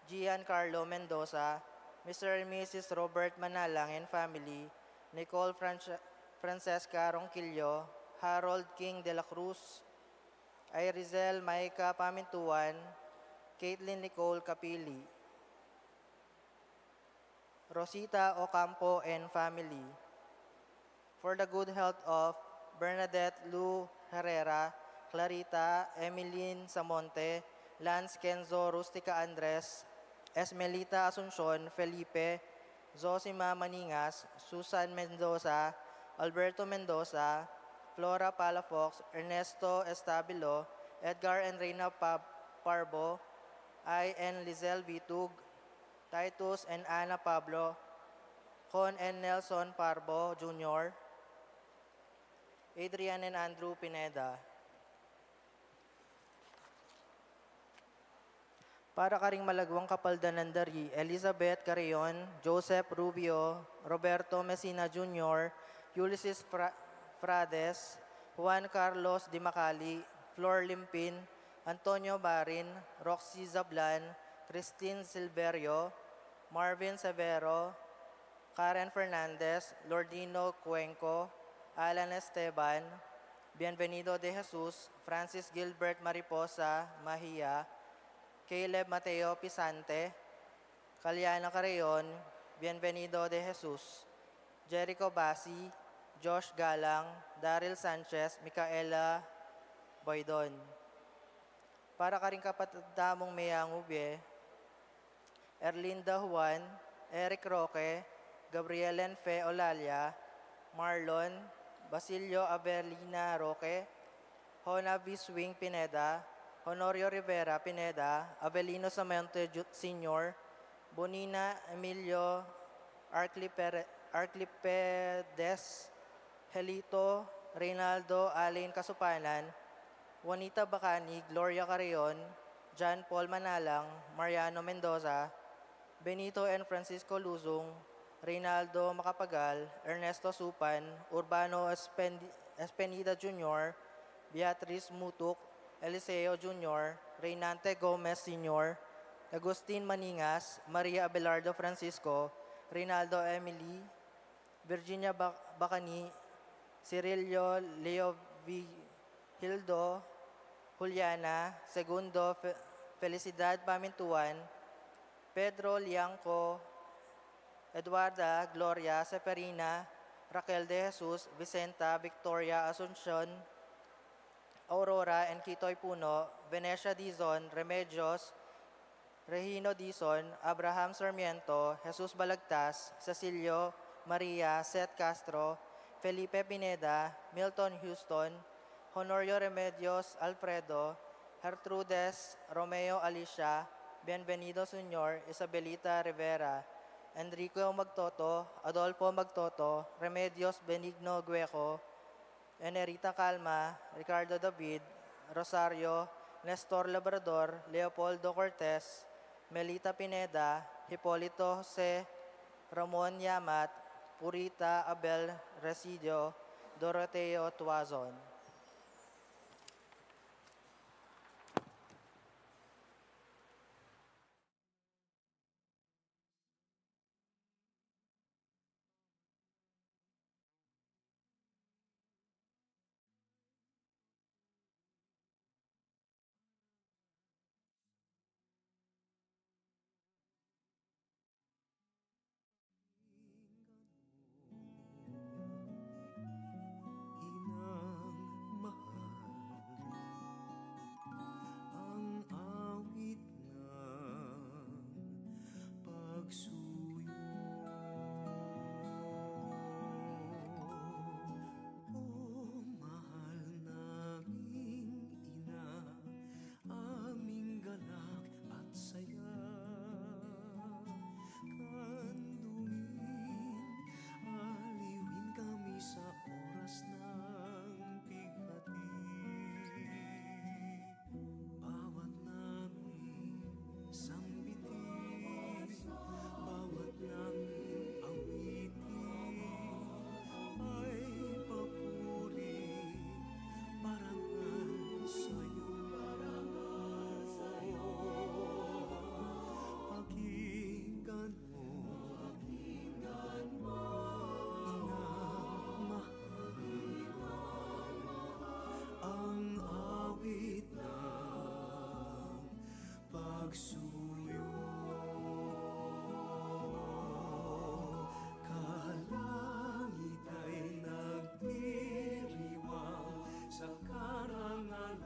Gian Carlo Mendoza, Mister and Missus Robert Manalang and family, Nicole Franche- Francesca Ronquillo, Harold King de la Cruz, Irizel Micah Pamintuan, Caitlin Nicole Capili, Rosita Ocampo and family. For the good health of Bernadette Lou Herrera, Clarita, Emeline Samonte, Lance Kenzo, Rustica Andres, Esmelita Asuncion, Felipe, Zosima Maningas, Susan Mendoza, Alberto Mendoza, Flora Palafox, Ernesto Estabilo, Edgar and Reina Pa-, Parbo, I N Lizelle Vitug, Titus and Ana Pablo, Con and Nelson Parbo Junior, Adrian and Andrew Pineda. Para karing malagwang kapaldanan da ri Elizabeth Carrion, Joseph Rubio, Roberto Messina Junior, Ulysses Fra-, Frades, Juan Carlos Dimacali, Flor Limpin, Antonio Barin, Roxy Zablan, Christine Silverio, Marvin Severo, Karen Fernandez, Lordino Cuenco, Alan Esteban, Bienvenido de Jesus, Francis Gilbert Mariposa Mahia, Caleb Mateo Pisante, Caliana Carreon, Bienvenido de Jesus, Jericho Basi, Josh Galang, Daryl Sanchez, Micaela Boydon. Para karing kapatad tamung meyangu bie, Erlinda Juan, Eric Roque, Gabriel and Fe Olalia, Marlon, Basilio Avelina Roque, Hona Biswing Pineda, Honorio Rivera Pineda, Avelino Samente Ju-, Senior, Bonina Emilio, Arclipere-, Arclipedes, Helito, Reynaldo Allen Kasupanan, Juanita Bacani, Gloria Carreon, John Paul Manalang, Mariano Mendoza, Benito and Francisco Luzung, Reynaldo Macapagal, Ernesto Supan, Urbano Espendi-, Espenida Junior, Beatriz Mutuk, Eliseo Junior, Reynante Gomez Senior, Agustin Maningas, Maria Abelardo Francisco, Reynaldo Emily, Virginia Ba-, Bacani, Cirilio Leovigildo, Juliana, Segundo Fe-, Felicidad Pamintuan, Pedro Liangco, Eduarda, Gloria, Seferina, Raquel de Jesus, Vicenta, Victoria, Asuncion, Aurora, and Kitoy Puno, Venetia Dizon, Remedios, Regino Dizon, Abraham Sarmiento, Jesus Balagtas, Cecilio, Maria, Seth Castro, Felipe Pineda, Milton Houston, Honorio Remedios, Alfredo, Gertrudes, Romeo Alicia, Bienvenido Senior, Isabelita Rivera, Enrico Magtoto, Adolfo Magtoto, Remedios Benigno Gueco, Enerita Calma, Ricardo David, Rosario, Nestor Labrador, Leopoldo Cortez, Melita Pineda, Hipolito Jose, Ramon Yamat, Purita Abel Residio, Doroteo Tuazon. Inang mahal, ang awit ng pagsuyo. O mahal naming ina, aming galak at saya. Kandungin, aliwin kami sa oras ng pigpati. Bawat naming sangbitin, bawat naming awitin ay papuri, parangal sa'yo. Pakinggan mo, inang mahal, ang awit ng pagsuyo. Kalangit ay nagdiriwang sa karangalan.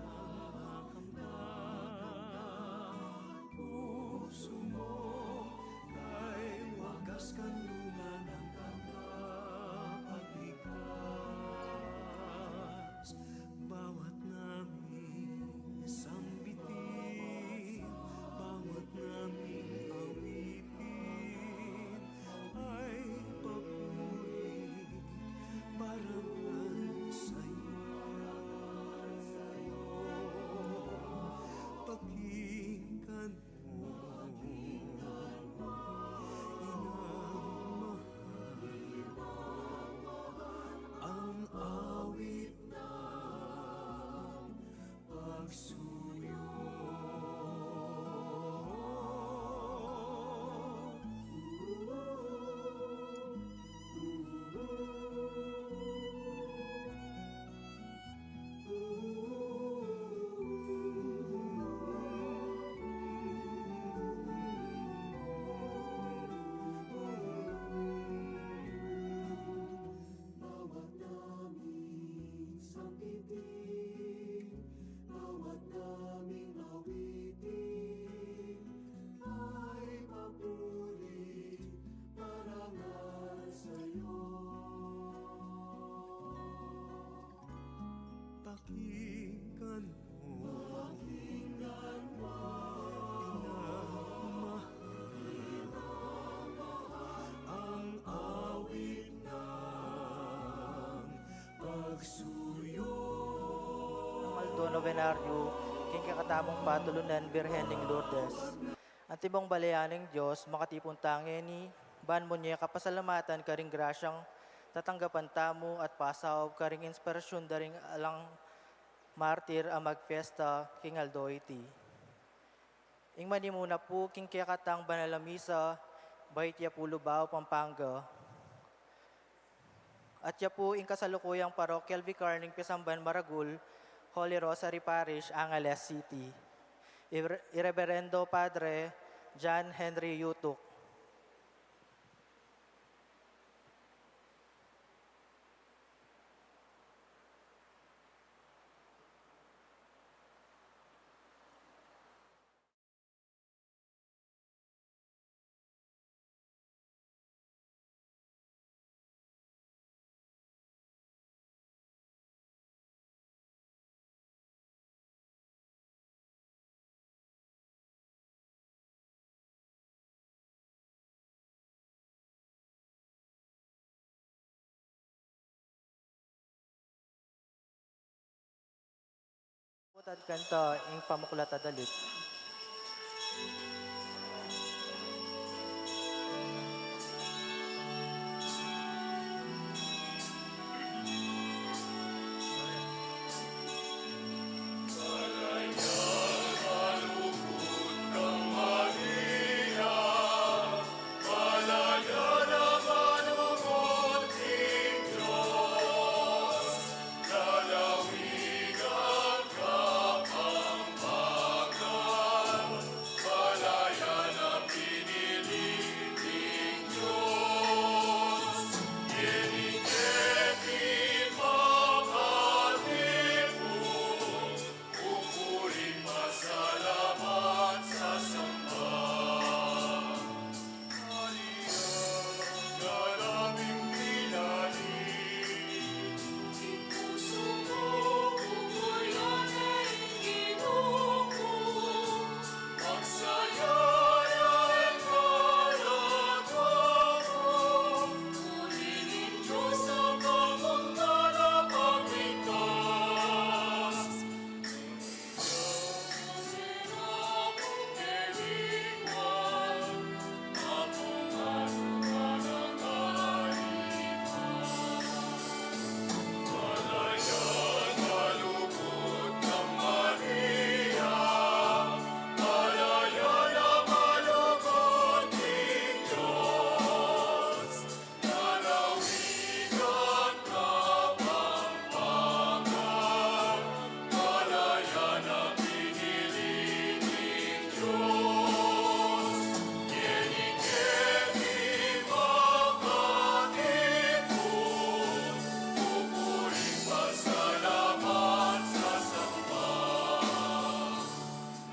King kekatamung patulunan, Birhen ning Lourdes. Antimo ing balayan ning Dios, makatipun ta ngeni, ban mu ne kapasalamatan karing grasyang tatanggapan tamu at pasaup karing inspirasyun da ring alang martir a magpiesta king aldo iti. Ing manimuna pu king kekatang banal a misa, bait ya pu Lubao, Pampanga. At ya pu ing kasalukuyang parochial vicar ning pisamban maragul, Holy Rosary Parish, Angeles City. I, i Reverendo Padre John Henry Yutuk. Putad kanta ing pamuklat a dalit.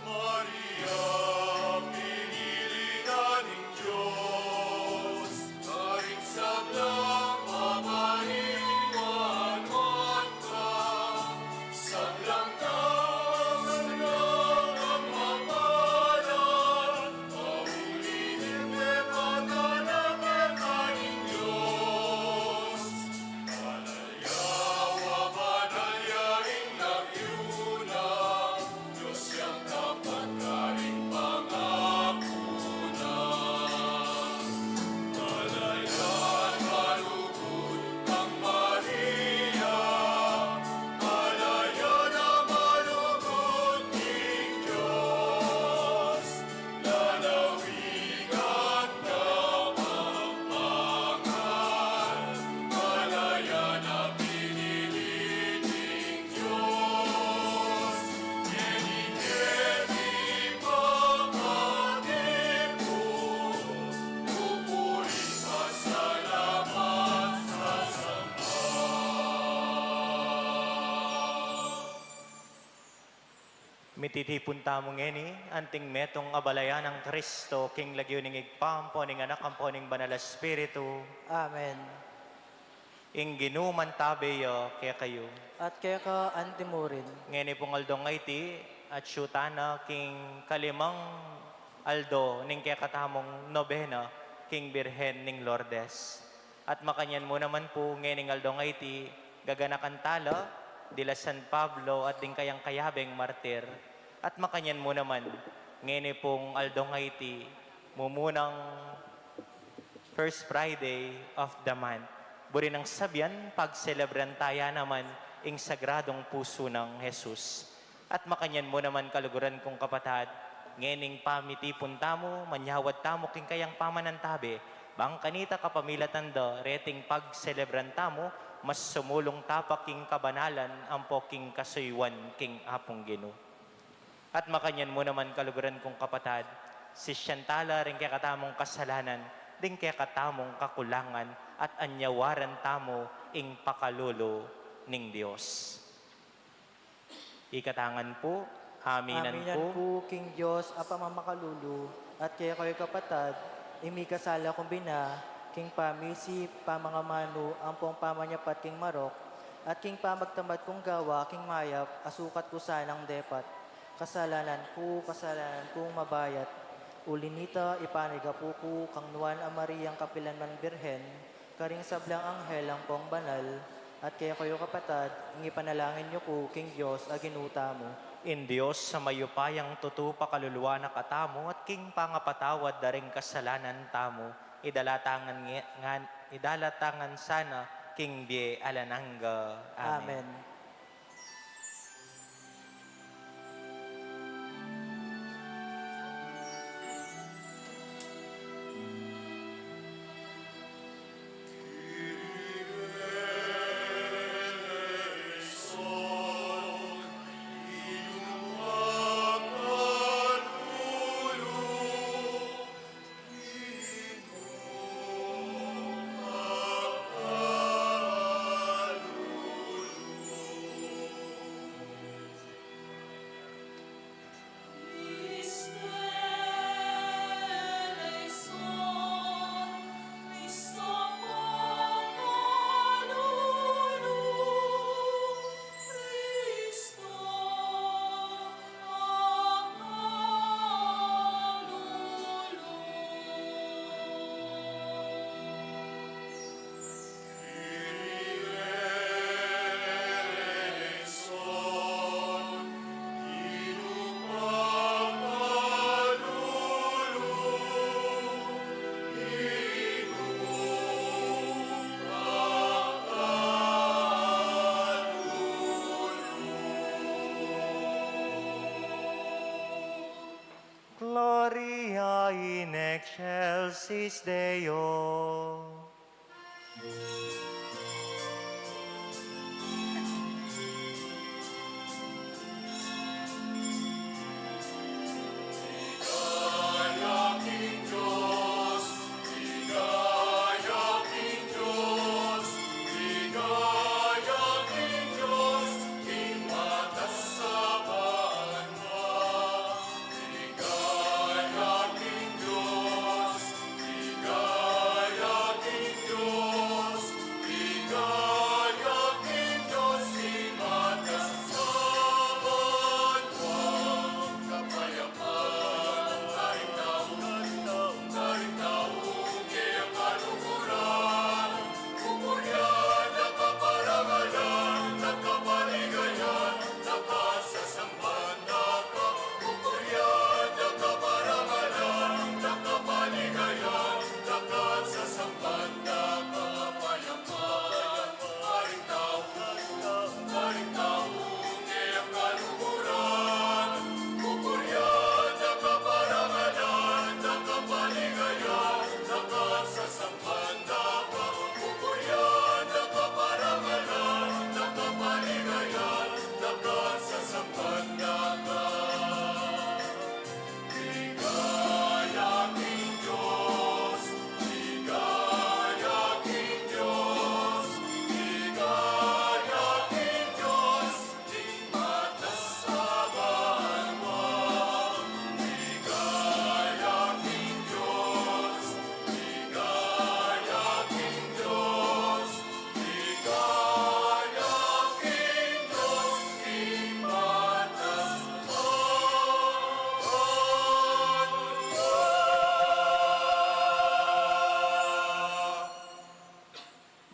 Maria, pinili na ning Dios, karing sablang babai, nuan ka, sablang tau, sablang mapalad, mauli ning pepatana keka ning Dios. Banal ya, wa banal ya ing lagyu na, Dios yang tapat karing pangaku na. Banal ya, malugud kang Maria, banal ya, malugud king Dios. Lalawigan ka, pagpagal, malayan a pinili ning Dios. Ngeni keti makatipun, pupuri, pasalamat, sasamba. Mititipun tamu ngeni, anting metung a balayan nang Kristo, king lagyu ning Ibpa, ampo ning Anak, ampo ning Banal a Espiritu. Amen. Ing Ginu mantabe ya kekayu. At keka anti mu rin. Ngeni pung aldo ngeni, atsu tana king kalimang aldo ning kekatamung nobena king Birhen ning Lourdes. At makanyan mu naman pu, ngening aldo ngeni, gaganakan tala dila San Pablo at ding kayang kayabeng martir, at makanyan mu naman, ngeni pung aldong iti, mumunang first Friday of the month. Buri nang sabyan, pagselebran taya naman ing Sagradong Pusu nang Jesus. At makanyan mu naman, kaluguran kung kapatad, ngening pamitipun tamu, manyawad tamu king kayang pamanantabe, bang kanita kapamilatan da reting pagselebran tamu, mas sumulung ta pa king kabanalan ampo king kasuyuan king Apung Ginu. At makanyan mu naman, kaluguran kung kapatad, sisian tala ring kekatamung kasalanan, ding kekatamung kakulangan, at anyawaran tamu ing pakalulu ning Dios. Ikatangan pu, aminan Aminan pu. ku king Dios a pamamakalulu, at kekayu kapatad, ing mikasala kung bina, king pamisip, pamangamanu, ampong pamanyapat king marok, at king pamagtamad kung gawa king mayap, a sukat ku sanang depat. Kasalanan ku, kasalanan kung mabayat. Uli nita, ipanigapu ku kang Nuan a Mariang kapilanman Birhen, karing sablang anghel ampong banal, at kekayu kapatad, ing ipanalangin yu ku king Dios a Ginu tamu. Ing Dios a mayupayang tutu pakaluluan na katamu at king pangapatawad da ring kasalanan tamu, idala ta ngan nge-, ngan, idala ta ngan sana king bie alang angga. Amen. Amen. Gloria in excelsis Deo.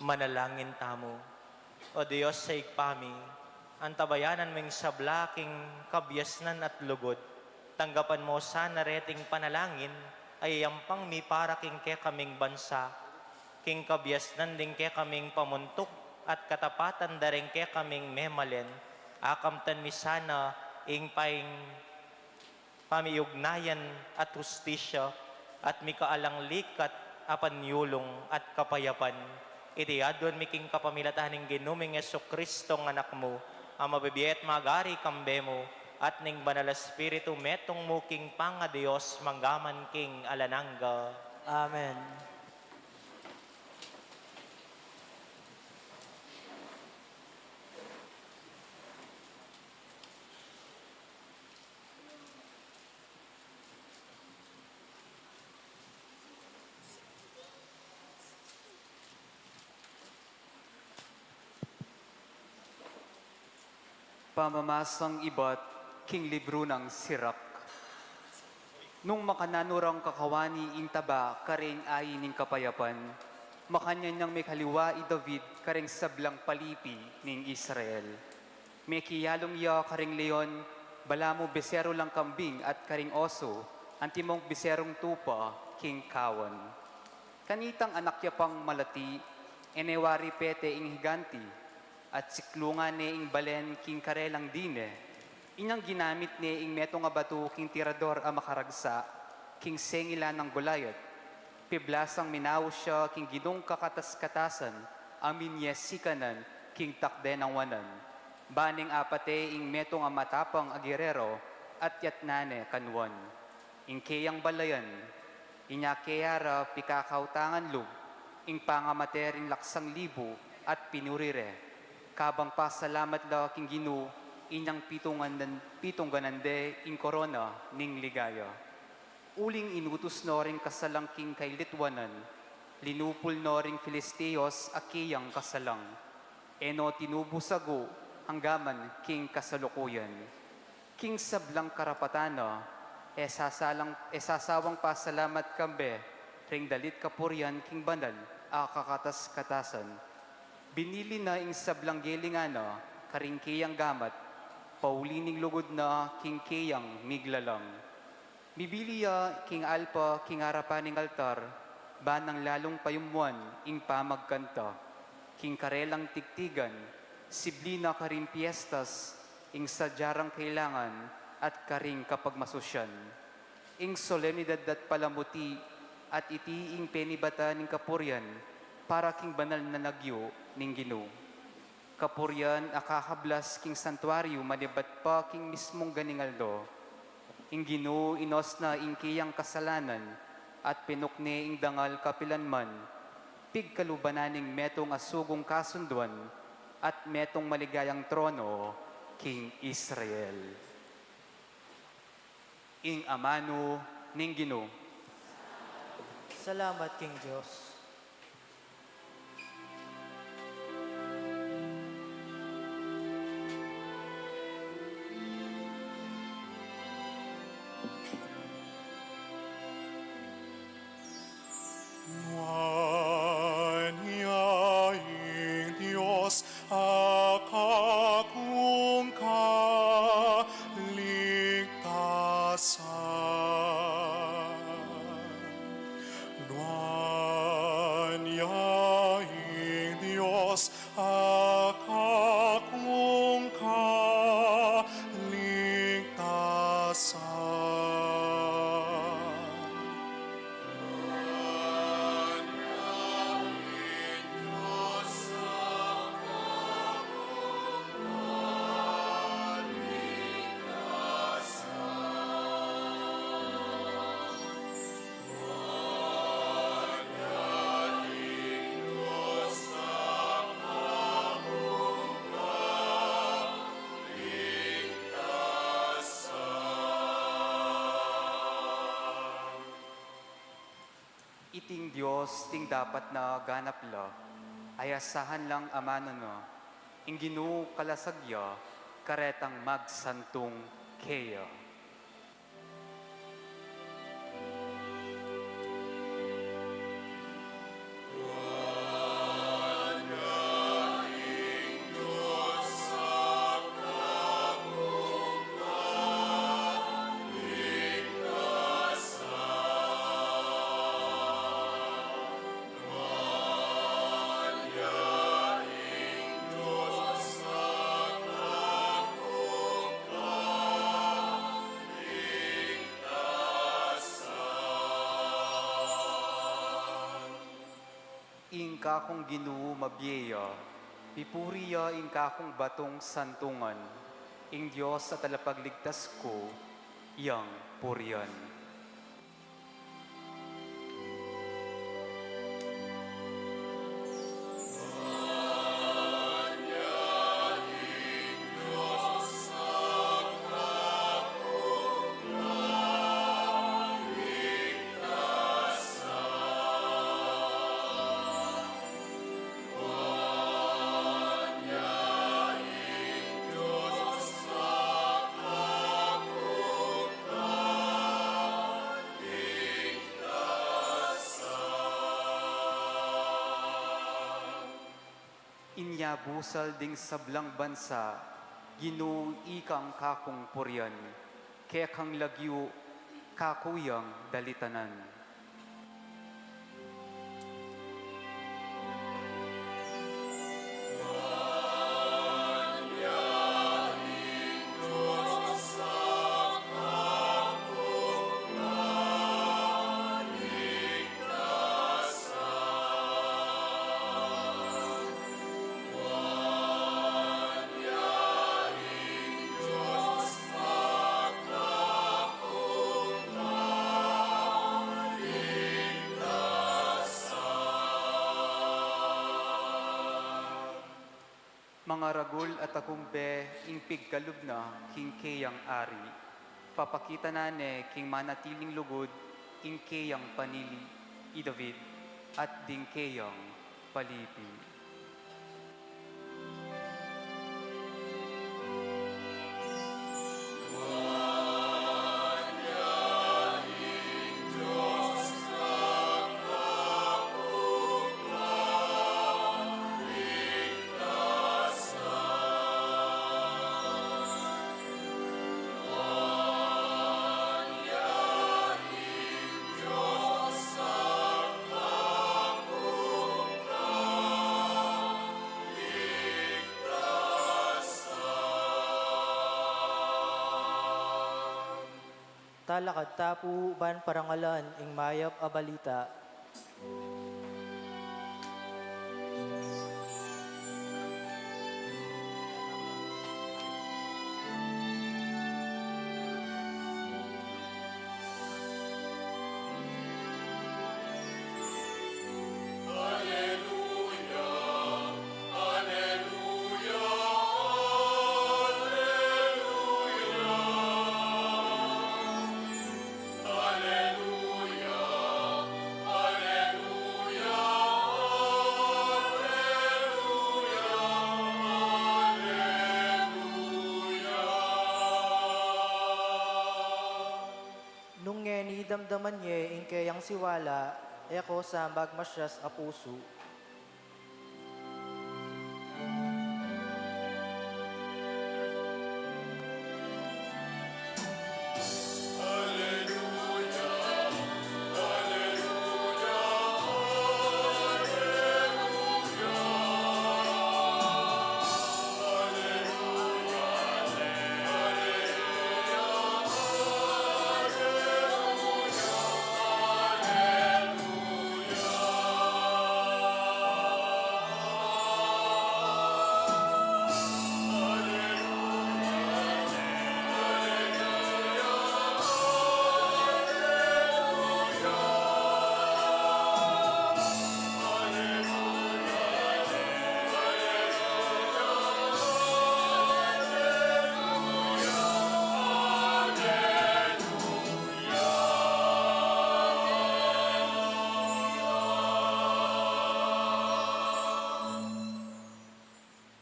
Manalangin tamu. O Dios a Ibpa mi, Antabayanan mu ing sabla king kabiasnan at lugud. Tanggapan mu sana reting panalangin a iyayampang mi para king kekaming bansa, king kabiasnan ding kekaming pamuntuk at katapatan da ring kekaming memalen. Akamtan mi sana ing paing pamiugnayan at hustisya, at mikaalang likat a panyulung at kapayapan. Iti aduan mi king kapamilatan ning Ginu ming Jesucristo, Anak mu, a mabibie at magari kambe mu, at ning Banal a Espiritu, metung mu king pangaDios, manggaman king alang angga. Amen. Pamamasang ibat king libru nang Sirak. Nung makananu rang kakawani ing taba karing ain ning kapayapan, makanyan yang mekaliwa i David karing sablang palipi ning Israel. Mekiyalung ya karing leon, balamu beseru lang kambing at karing oso, antimong beserung tupa king kawan. Kanitang anak ya pang malati, e ne wari pete ing higanti, at siklungan ne ing balen king karelang dine. Inyang ginamit ne ing metung a batu king tirador a makaragsa, king sengilan nang Goliat. Piblasang minaus ya king Ginung kakatas-katasan, a minyesikanan king takde nang wanan. Ba neng apate ing metung a matapang a gerero, at yatnan ne kanuan. Ing keyang balayan, inya keya ra pikakautangan lub ing pangamate ring laksang libu at pinuri re. Kabang pasalamat la king Ginu, inyang pitungan-, pitungganan de ing korona ning ligaya. Uling inutus no ring kasalang king kailitwanan, linupul no ring Filisteos a keyang kasalang. E no tinubu sagu anggaman king kasalukuyan. King sablang karapatan na, e sasalang, e sasawang pasalamat kambe ring dalit kapurian king banal a kakatas-katasan. Binili na ing sablang gelingan na karing keyang gamat, pauli ning lugud na king keyang miglalang. Mibili ya king alpa king arapan ning altar, ba nang lalung payumwan ing pamagkanta. King karelang tigtigan, sibli na karing piestas, ing sadya rang kailangan, at karing kapagmasusyan. Ing solemnidad dat palamuti, at iti ing penibatan ning kapurian, para king banal na lagyu ning Ginu. Kapurian a kakablas king santuaryu manibat pa king mismung ganing aldo. Ing Ginu inos na ing keyang kasalanan, at pinukne ing dangal kapilan man. Pigkaluban na ning metung a sugung kasunduan, at metung maligayang trono king Israel. Ing amanu ning Ginu. Salamat king Dios. Nuan ya ing Dios a kakung kaligtasan. Nuan ya ing Dios a kakung kaligtasan. Iting Dios, iting dapat na ganap la, a asahan lang amanu na, ing Ginu kalasag ya, karetang magsantung keya. Kakung Ginu mabie ya, pipuri ya ing kakung batung santungan, ing Dios a talapagligtas ku, yang purian. Inya busal ding sablang bansa, Ginu, ikang kakung purian, kekang lagyu, kaku yang dalitanan. Mangaragul a takumbe ing pigkalub na king keyang ari, papakita na ne king manatiling lugud ing keyang panili, i David, at ding keyang palipi. Talakad ta pu ban parangalan ing mayap a balita. Aleluya, aleluya, aleluya. Aleluya, aleluya, aleluya, aleluya. Nung ngeni damdaman ye ing keyang siwala, e ko sa magmasyas a pusu.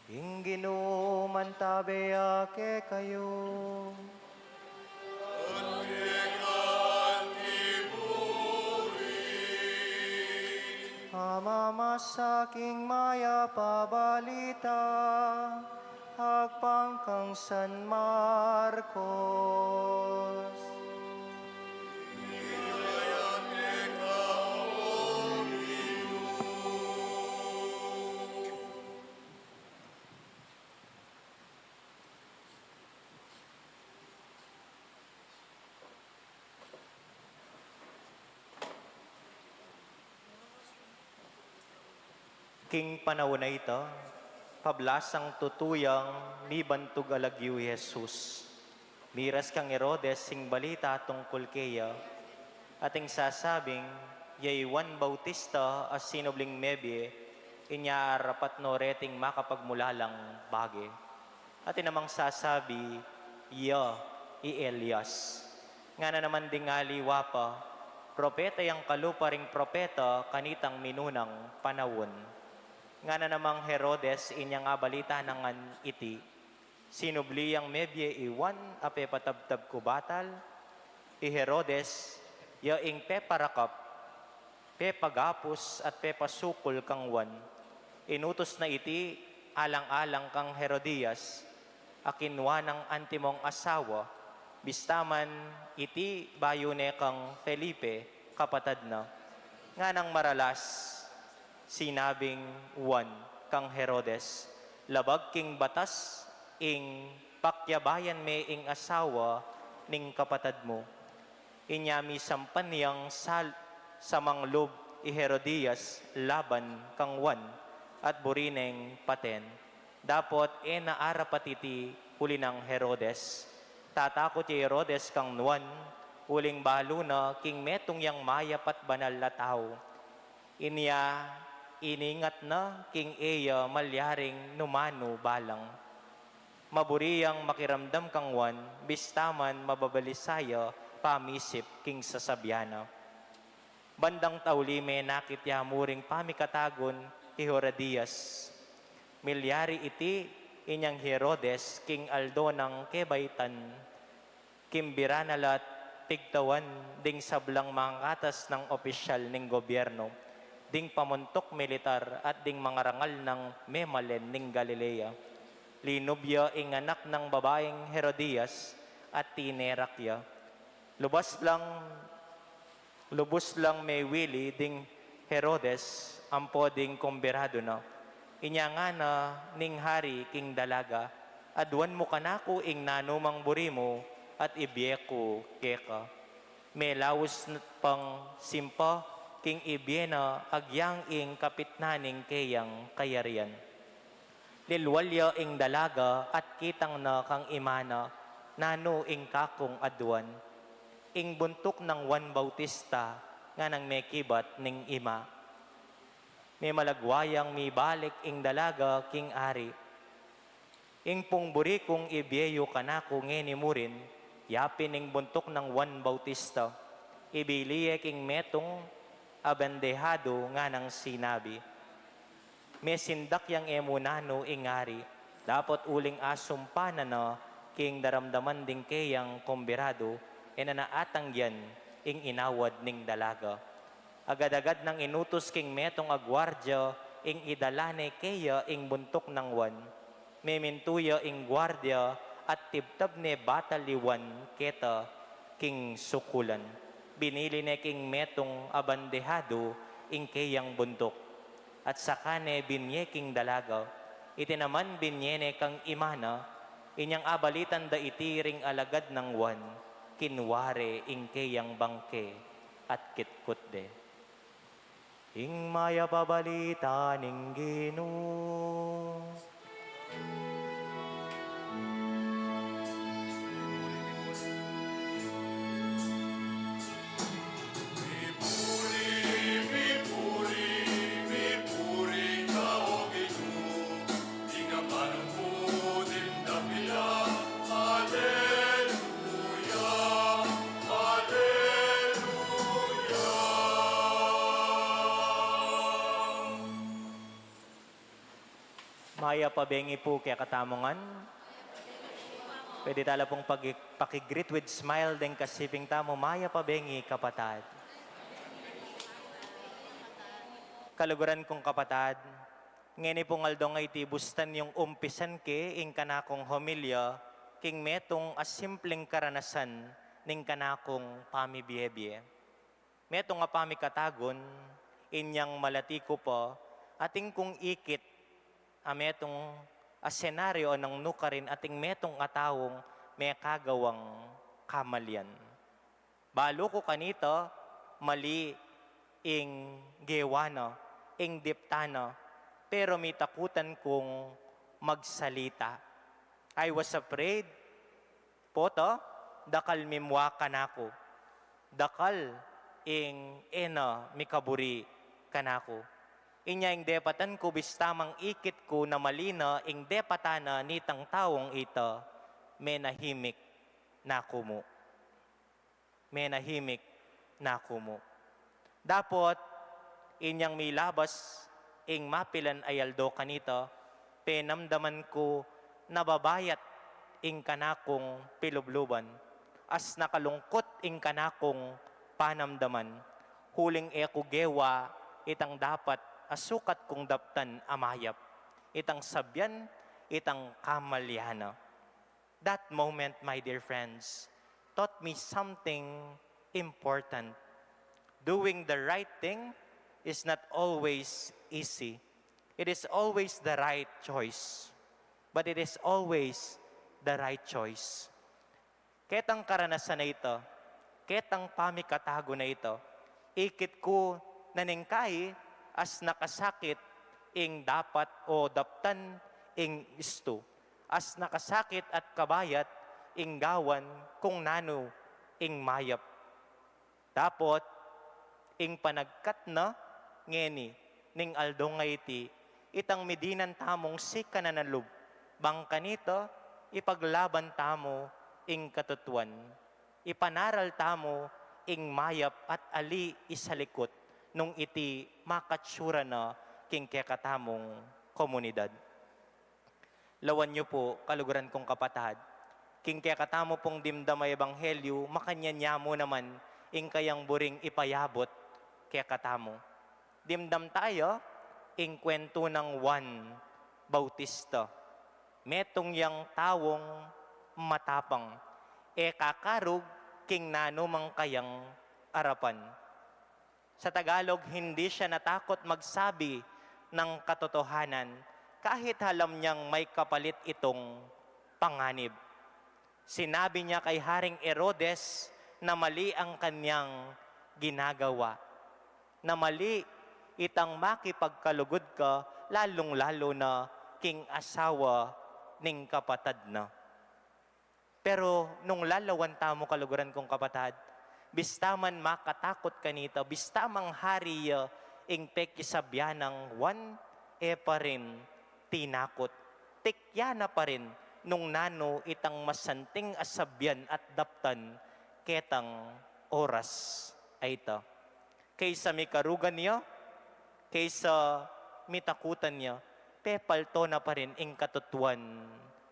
Ing Ginu mantabe ya kekayu. At keka anti buri. Pamamasa king mayap a balita agpang kang San Marcos. Ligaya keka, O Ginu. King panaun a ita, pablasang tutu yang mibantug a lagyu i Jesus. Miras kang Herodes ing balita tungkul keya, at ing sasabing, ya i Juan Bautista a sinubling mebie, inya arapat no reting makapagmulalang bage. At ing namang sasabi, ya i Elias. Ngana naman ding aliwa pa, propeta yang kalupa ring propeta kanitang minunang panaun. Ngana namang Herodes inyang abalita na ngan iti, sinubli yang mebie i Juan a pepatabtab ku batal? I Herodes, ya ing peparakap, pepagapus at pepasukul kang Juan. Inutus na iti alang-alang kang Herodias, a kinua nang antimong asawa, bista man iti bayu ne kang Felipe, kapatad na. Nganang maralas, sinabing Juan kang Herodes, labag king batas ing pakyabayan me ing asawa ning kapatad mu. Inya misampan yang sal-, samanglub i Herodias laban kang Juan at buri neng paten. Dapot e na arapat iti uli nang Herodes. Tatakut ya i Herodes kang Juan, uling balu na king metung yang mayap at banal a tau. Inya iningat na king e ya malyaring numanu balang. Maburi yang makiramdam kang Juan, bista man mababalisa ya pamisip king sasabian na. Bandang tauli menakit ya mu ring pamikatagun i Herodias. Milyari iti inyang Herodes king aldo nang kebaitan. Kimbira na la't pigtawan ding sablang mangatas nang opisyal ning gobyerno, ding pamuntuk militar at ding mangarangal nang memalen ning Galilea. Linub ya ing anak nang babaing Herodias at tinerak ya. Lubas lang, lubus lang mewili ding Herodes ampo ding kumbiradu na. Inya ngana ning hari king dalaga, aduan mu kanaku ing nanumang buri mu at ibie ku keka. Melaus pang simpa king ibie na agyang ing kapitnan ning keyang kayarian. Lilwal ya ing dalaga at kitang na kang ima na nanu ing kakung aduan. Ing buntuk nang Juan Bautista, nganang mekibat ning ima. Memalagwa yang mibalik ing dalaga king ari. Ing pung buri kung ibie yu kanaku ngeni murin, yapin ing buntuk nang Juan Bautista. Ibili ye king metung a bandehadu nganang sinabi. Mesindak yang e mu nanu ing ari, dapot uling asumpa na na king daramdaman ding keyang kumbiradu, e na na atanggian ing inawad ning dalaga. Agad-agad nang inutus king metung a guardia ing idala ne keya ing buntuk nang Juan. Memintu ya ing guardia at tibtab ne batal i Juan keta king sukulan. Binili ne king metung a bandehadu ing keyang buntuk. At saka ne binye king dalaga. Iti naman binye ne kang ima na, inyang abalitan da iti ring alagad nang Juan, kinua re ing keyang bangke at kitkut de. Ing mayap a balita ning Ginu. Mipuri, mipuri, mipuri ka, O Ginu, ing amanu mu king dakila. Aleluya, aleluya. Mayap a bengi pu kekatamu ngan. Pwede tala pung pagi-, paki-greet with smile deng kasiping tamu, mayap a bengi kapatad. Kaluguran kung kapatad, ngeni pung aldo nga iti bustan yung umpisan ke ing kanakung homilya king metung a simpleng karanasan ning kanakung pamibie-bie. Metung a pamikatagun, inyang malati ku pa, atin kung ikit a metung a senaryo a nang nukarin ating metung a taung mekagawang kamalian. Balu ku kanita, mali ing gewa na, ing dipta na, pero mitakutan kung magsalita. I was afraid, pota, dakal mimua kanaku. Dakal ing e na mikaburi kanaku. Inya ing depatan ku, bista mang ikit ku na mali na ing depatan na nitang taung ita, menahimik na ku mu. Menahimik na ku mu. Dapot, inyang milabas ing mapilan a aldo kanita, penamdaman ku na babayat ing kanakung pilubluban, as nakalungkut ing kanakung panamdaman, uling e ku gewa itang dapat a sukat kung daptan a mayap, itang sabian, itang kamalyana. That moment, my dear friends, taught me something important. Doing the right thing is not always easy. It is always the right choice. But it is always the right choice. Ketang karanasan na ita, ketang pamikatagu na ita, ikit ku na neng kai as nakasakit ing dapat o daptan ing istu, as nakasakit at kabayat ing gawan kung nanu ing mayap. Dapot, ing panagkat na ngeni ning aldo a iti, itang midinan tamung sikanan a lub, bang kanita, ipaglaban tamu ing katutuan, ipanaral tamu ing mayap at ali isalikut nung iti makatsura na king kekatamung komunidad. Lawan yu pu, kaluguran kung kapatad, king kekatamu pung dimdam a ebanghelyu, makanyan ya mu naman ing kayang buring ipayabut kekatamu. Dimdam taya ing kuwentu nang Juan Bautista. Metung yang taung matapang, e kakarug king nanumang kayang arapan. Sa Tagalog, hindi siya natakot magsabi ng katotohanan kahit alam niyang may kapalit itong panganib. Sinabi niya kay Haring Herodes na mali ang kanyang ginagawa, na mali itang makipagkalugud ka, lalung-lalo na king asawa ning kapatad na. Pero nung lalawan tamu, kaluguran kung kapatad, bista man makatakut kanita, bista mang hari ya ing pekisabyan nang Juan, e pa rin tinakut. Tikya na pa rin nung nanu itang masanting a sabyan at daptan ketang oras a ita. Kaysa mikarugan ya, kaysa mitakutan ya, pepalto na pa rin ing katutuan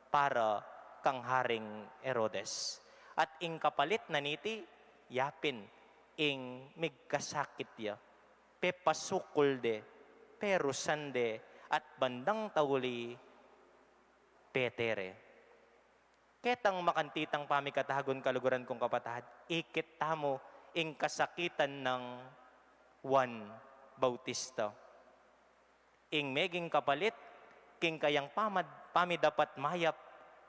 para kang Haring Herodes. At ing kapalit na niti, yapin ing migkasakit ya, pepasukul de, perusan de, at bandang tauli, pete re. Ketang makanitang pamikatagun, kaluguran kung kapatad, ikit tamu ing kasakitan nang Juan Bautista. Ing meging kapalit king kayang pamad-, pamidapat mayap,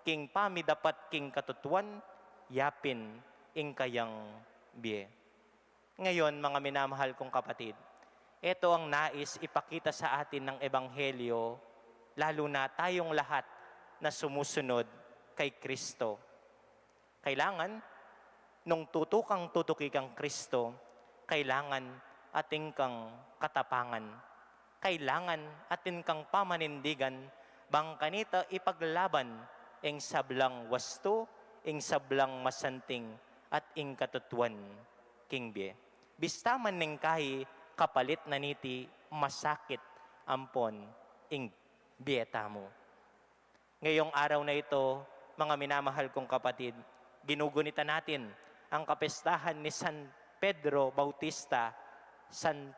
king pamidapat king katutuan, yapin ing kayang bie. Ngayon, mga minamahal kong kapatid, eto ang nais ipakita sa atin ng Ebanghelyo, lalo na tayong lahat na sumusunod kay Kristo. Kailangan, nung tutu kang tutuki kang Kristo, kailangan atin kang katapangan. Kailangan atin kang pamanindigan, bang kanita ipaglaban ing sablang wastu, ing sablang masanting, at ing katutuan king bie. Bista man ning kai kapalit na niti masakit ampon ing bie tamu. Ngayong araw na ito, mga minamahal kong kapatid, ginugunitan natin ang kapistahan ni San Pedro Bautista, San,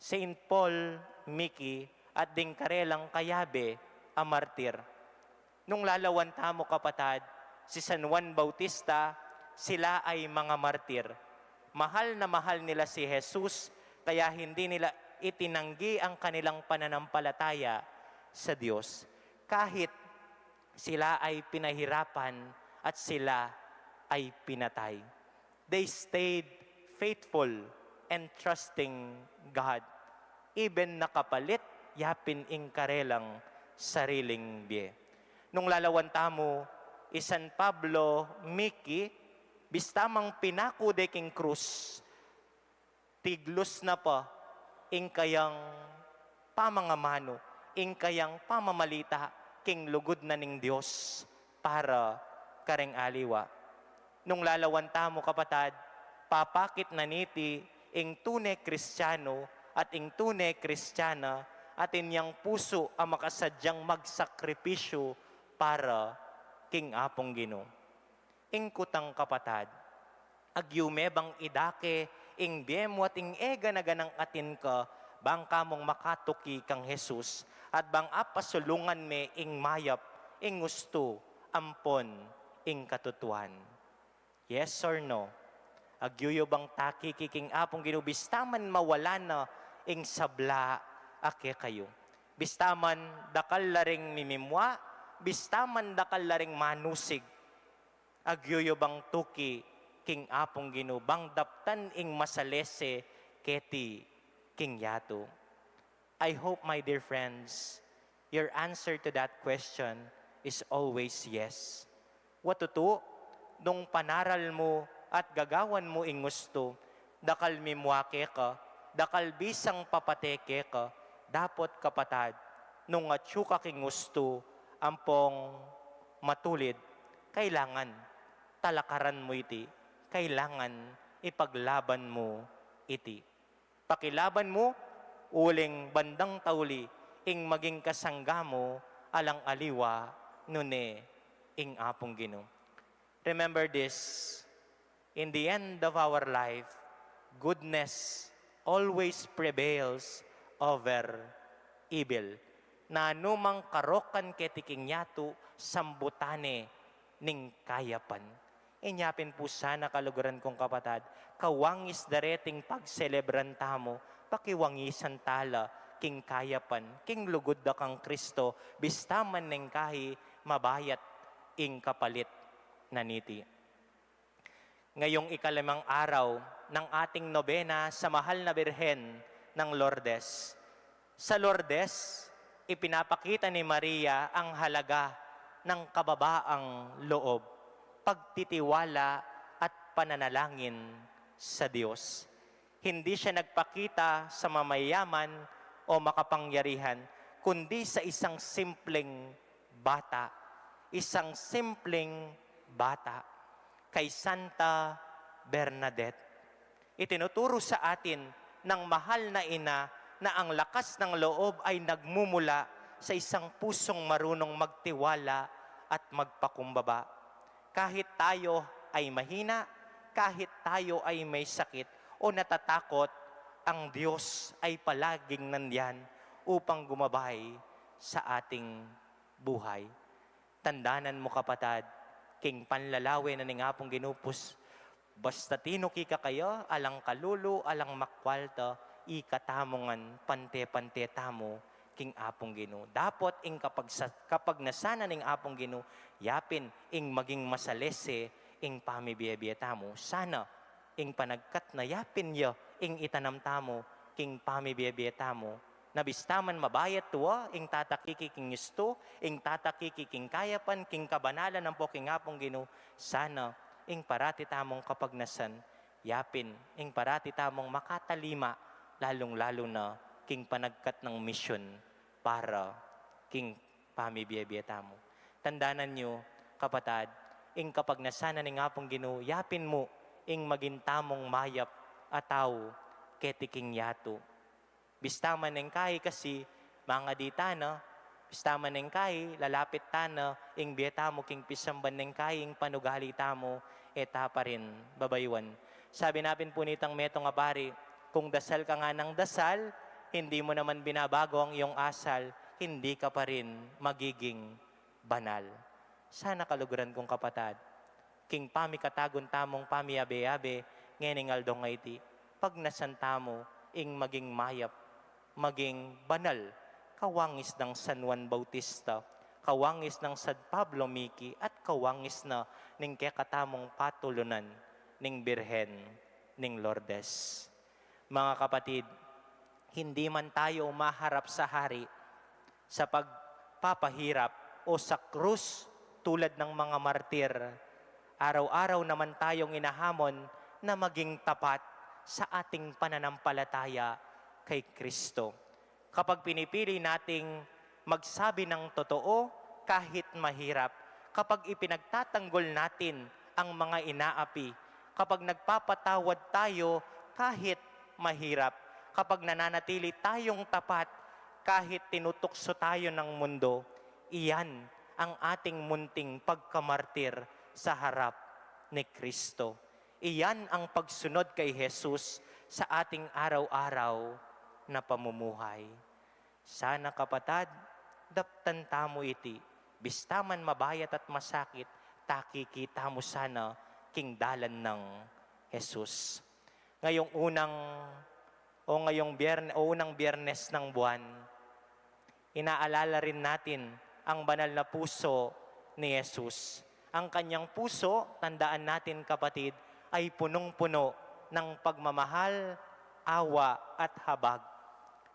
Saint Paul Miki, at ding karelang kayabe a martir. Nung lalawan tamu, kapatad, si San Juan Bautista, sila ay mga martir. Mahal na mahal nila si Jesus, kaya hindi nila itinanggi ang kanilang pananampalataya sa Diyos. Kahit sila ay pinahirapan at sila ay pinatay. They stayed faithful and trusting God. Even na kapalit yapin ing karelang sariling bie. Nung lalawan tamu i San Pablo Miki, bista mang pinaku de king krus, tiglus na pa ing kayang pamangamanu, ing kayang pamamalita king lugud na ning Dios para kareng aliwa. Nung lalawan tamu, kapatad, papakit na niti ing tune Kristiyanu at ing tune Kristiyana atin yang pusu a makasadyang magsakripisyu para king Apung Ginu. Ing kutang, kapatad, agyu me bang idake ing bie mu at ing eganaganang atin ka bang ka mung makatuki kang Jesus at bang apasulungan me ing mayap, ing ustu, ampon ing katutuan? Yes or no? Agyu yu bang takiki king Apung Ginu bista man mawala na ing sabla a kekayu? Bista man dakal la ring mimimwa, bista man dakal la ring manusig, agyu yu bang tuki king Apung Ginu bang daptan ing masalese keti king yatu? I hope, my dear friends, your answer to that question is always yes. Wa tutu, nung panaral mu at gagawan mu ing ustu, dakal mimwa keka, dakal bisang papate keka, dapot, kapatad, nung atyu ka king ustu ampong matulid, kailangan talakaran mu iti, kailangan ipaglaban mu iti. Pakilaban mu, uling bandang tauli, ing maging kasangga mu alang aliwa, nune ing Apung Ginu. Remember this, in the end of our life, goodness always prevails over evil. Nanu mang karokan keti king yatu, sambutan ne ning kayapan. Inya pin pu sana, kaluguran kung kapatad, kawangis dareting pagselebran tamu, pakiwangisan tala king kayapan, king lugud da kang Kristo, bista man neng kahi mabayat ing kapalit na niti. Ngayong ikalimang araw ng ating nobena sa mahal na Birhen ng Lourdes. Sa Lourdes, ipinapakita ni Maria ang halaga ng kababaang loob, pagtitiwala at pananalangin sa Diyos. Hindi siya nagpakita sa mamayaman o makapangyarihan, kundi sa isang simpleng bata. Isang simpleng bata. Kay Santa Bernadette. Itinuturo sa atin ng mahal na ina na ang lakas ng loob ay nagmumula sa isang pusong marunong magtiwala at magpakumbaba. Kahit tayo ay mahina, kahit tayo ay may sakit o natatakot, ang Diyos ay palaging nandiyan upang gumabay sa ating buhay. Tandanan mu, kapatad, king panlalawe na ning Apung Ginu pus, basta tinuki ka kaya, alang kalulu, alang makwalta, ika tamu ngan pante-pante tamu king Apung Ginu. Dapot ing kapagsa-, kapagnasan na ning Apung Ginu, yapin ing maging masalese ing pamibie-bie tamu. Sana ing panagkat na yapin ya ing itanam tamu king pamibie-bie tamu. Na bista man mabayat tuwa ing tatakiki king ustu, ing tatakiki king kayapan, king kabanalan ampo king Apung Ginu, sana ing parati tamung kapagnasan, yapin ing parati tamung makatalima, lalung-lalu na king panagkat nang misyon para king pamibie-bie tamu. Tandanan yu, kapatad, ing kapagnasan na ning Apung Ginu, yapin mu ing maging tamung mayap a tau keti king yatu. Bista man ing kahi kasi, mangadi tana, bista man ing kahi, lalapit tana ing bie tamu king pisamban ning kahi, ing panugali tamu, e ta pa rin babayuan. Sabi na pin pu nitang metung a pari, kung dasal ka nga nang dasal, hindi mo naman binabago ang iyong asal, hindi ka pa rin magiging banal. Sana, kaluguran kung kapatad, king pamikatagun tamung pamiyabe-yabe ngening aldo a iti, pagnasan tamu ing maging mayap, maging banal, kawangis nang San Juan Bautista, kawangis nang San Pablo Miki, at kawangis na ning kekatamung patulunan ning Birhen ning Lourdes. Mga kapatid, Hindi man tayo umaharap sa hari sa pagpapahirap o sa krus tulad ng mga martir, araw-araw naman tayong inahamon na maging tapat sa ating pananampalataya kay Kristo. Kapag pinipili nating magsabi ng totoo kahit mahirap, kapag ipinagtatanggol natin ang mga inaapi, kapag nagpapatawad tayo kahit mahirap, kapag nananatili tayong tapat kahit tinutukso tayo ng mundo, iyan ang ating munting pagkamartir sa harap ni Kristo. Iyan ang pagsunod kay Jesus sa ating araw-araw na pamumuhay. Sana, kapatad, daptan tamu iti, bista man mabayat at masakit, takiki tamu sana king dalan nang Jesus. Ngayong unang, o ngayong Bierne-, o unang Biyernes ng buwan, inaalala rin natin ang banal na puso ni Jesus. Ang kanyang puso, tandaan natin, kapatid, ay punong-puno ng pagmamahal, awa, at habag.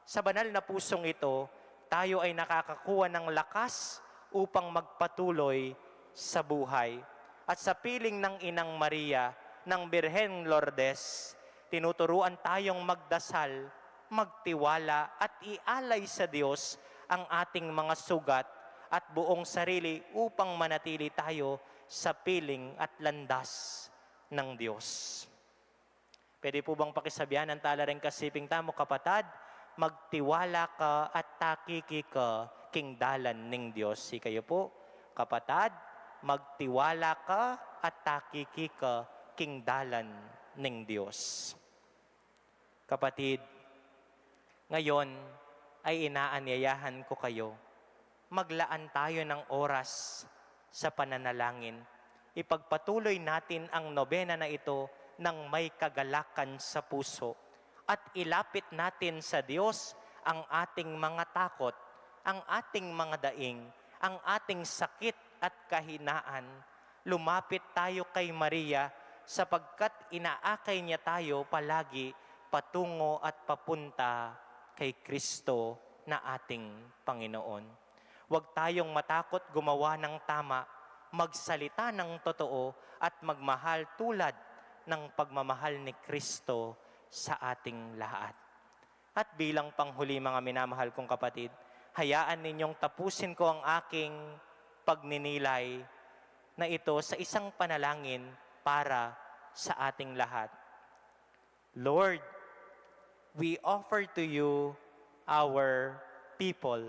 Sa banal na pusong ito, tayo ay nakakakuha ng lakas upang magpatuloy sa buhay. At sa piling ng Inang Maria, ng Birheng Lourdes, tinuturuan tayong magdasal, magtiwala, at ialay sa Diyos ang ating mga sugat at buong sarili upang manatili tayo sa piling at landas ng Diyos. Pwede po bang pakisabihan ang tala ring kasiping tamu, kapatad? Magtiwala ka at takiki ka king dalan ning Dios. Ikayo po, kapatad, magtiwala ka at takiki ka king dalan ning Dios. Kapatid, ngayon ay inaanyayahan ko kayo, maglaan tayo ng oras sa pananalangin. Ipagpatuloy natin ang nobena na ito ng may kagalakan sa puso at ilapit natin sa Diyos ang ating mga takot, ang ating mga daing, ang ating sakit at kahinaan. Lumapit tayo kay Maria sapagkat inaakay niya tayo palagi patungo at papunta kay Kristo na ating Panginoon. Huwag tayong matakot gumawa ng tama, magsalita ng totoo, at magmahal tulad ng pagmamahal ni Kristo sa ating lahat. At bilang panghuli, mga minamahal kong kapatid, hayaan ninyong tapusin ko ang aking pagninilay na ito sa isang panalangin para sa ating lahat. Lord, we offer to you our people,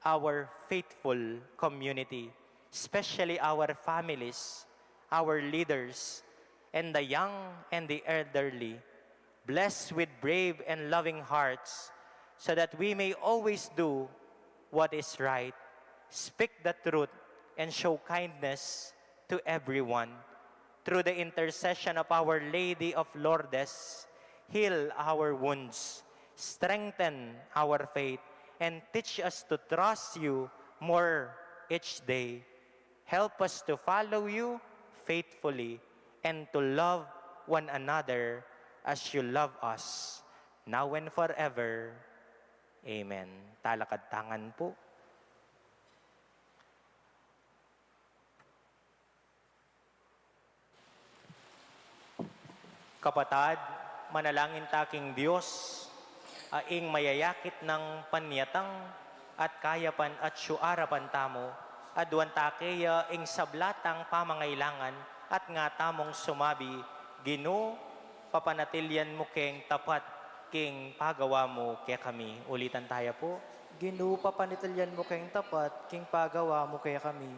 our faithful community, especially our families, our leaders, and the young and the elderly. Bless with brave and loving hearts, so that we may always do what is right, speak the truth, and show kindness to everyone. Through the intercession of Our Lady of Lourdes, heal our wounds, strengthen our faith, and teach us to trust you more each day. Help us to follow you faithfully and to love one another as you love us, now and forever. Amen. Talakad tangan po. Kapatad, manalangin ta king Dios, a ing mayayakit nang panyatang at kayapan at siyuarapan tamu, aduan ta keya ing sabla tang pamangailangan, at nga tamung sumabi, Ginu, papanatilian mu keng tapat king pagawa mu kekami. Ulitan taya po. Ginu, papanatilian mu keng tapat king pagawa mu kekami.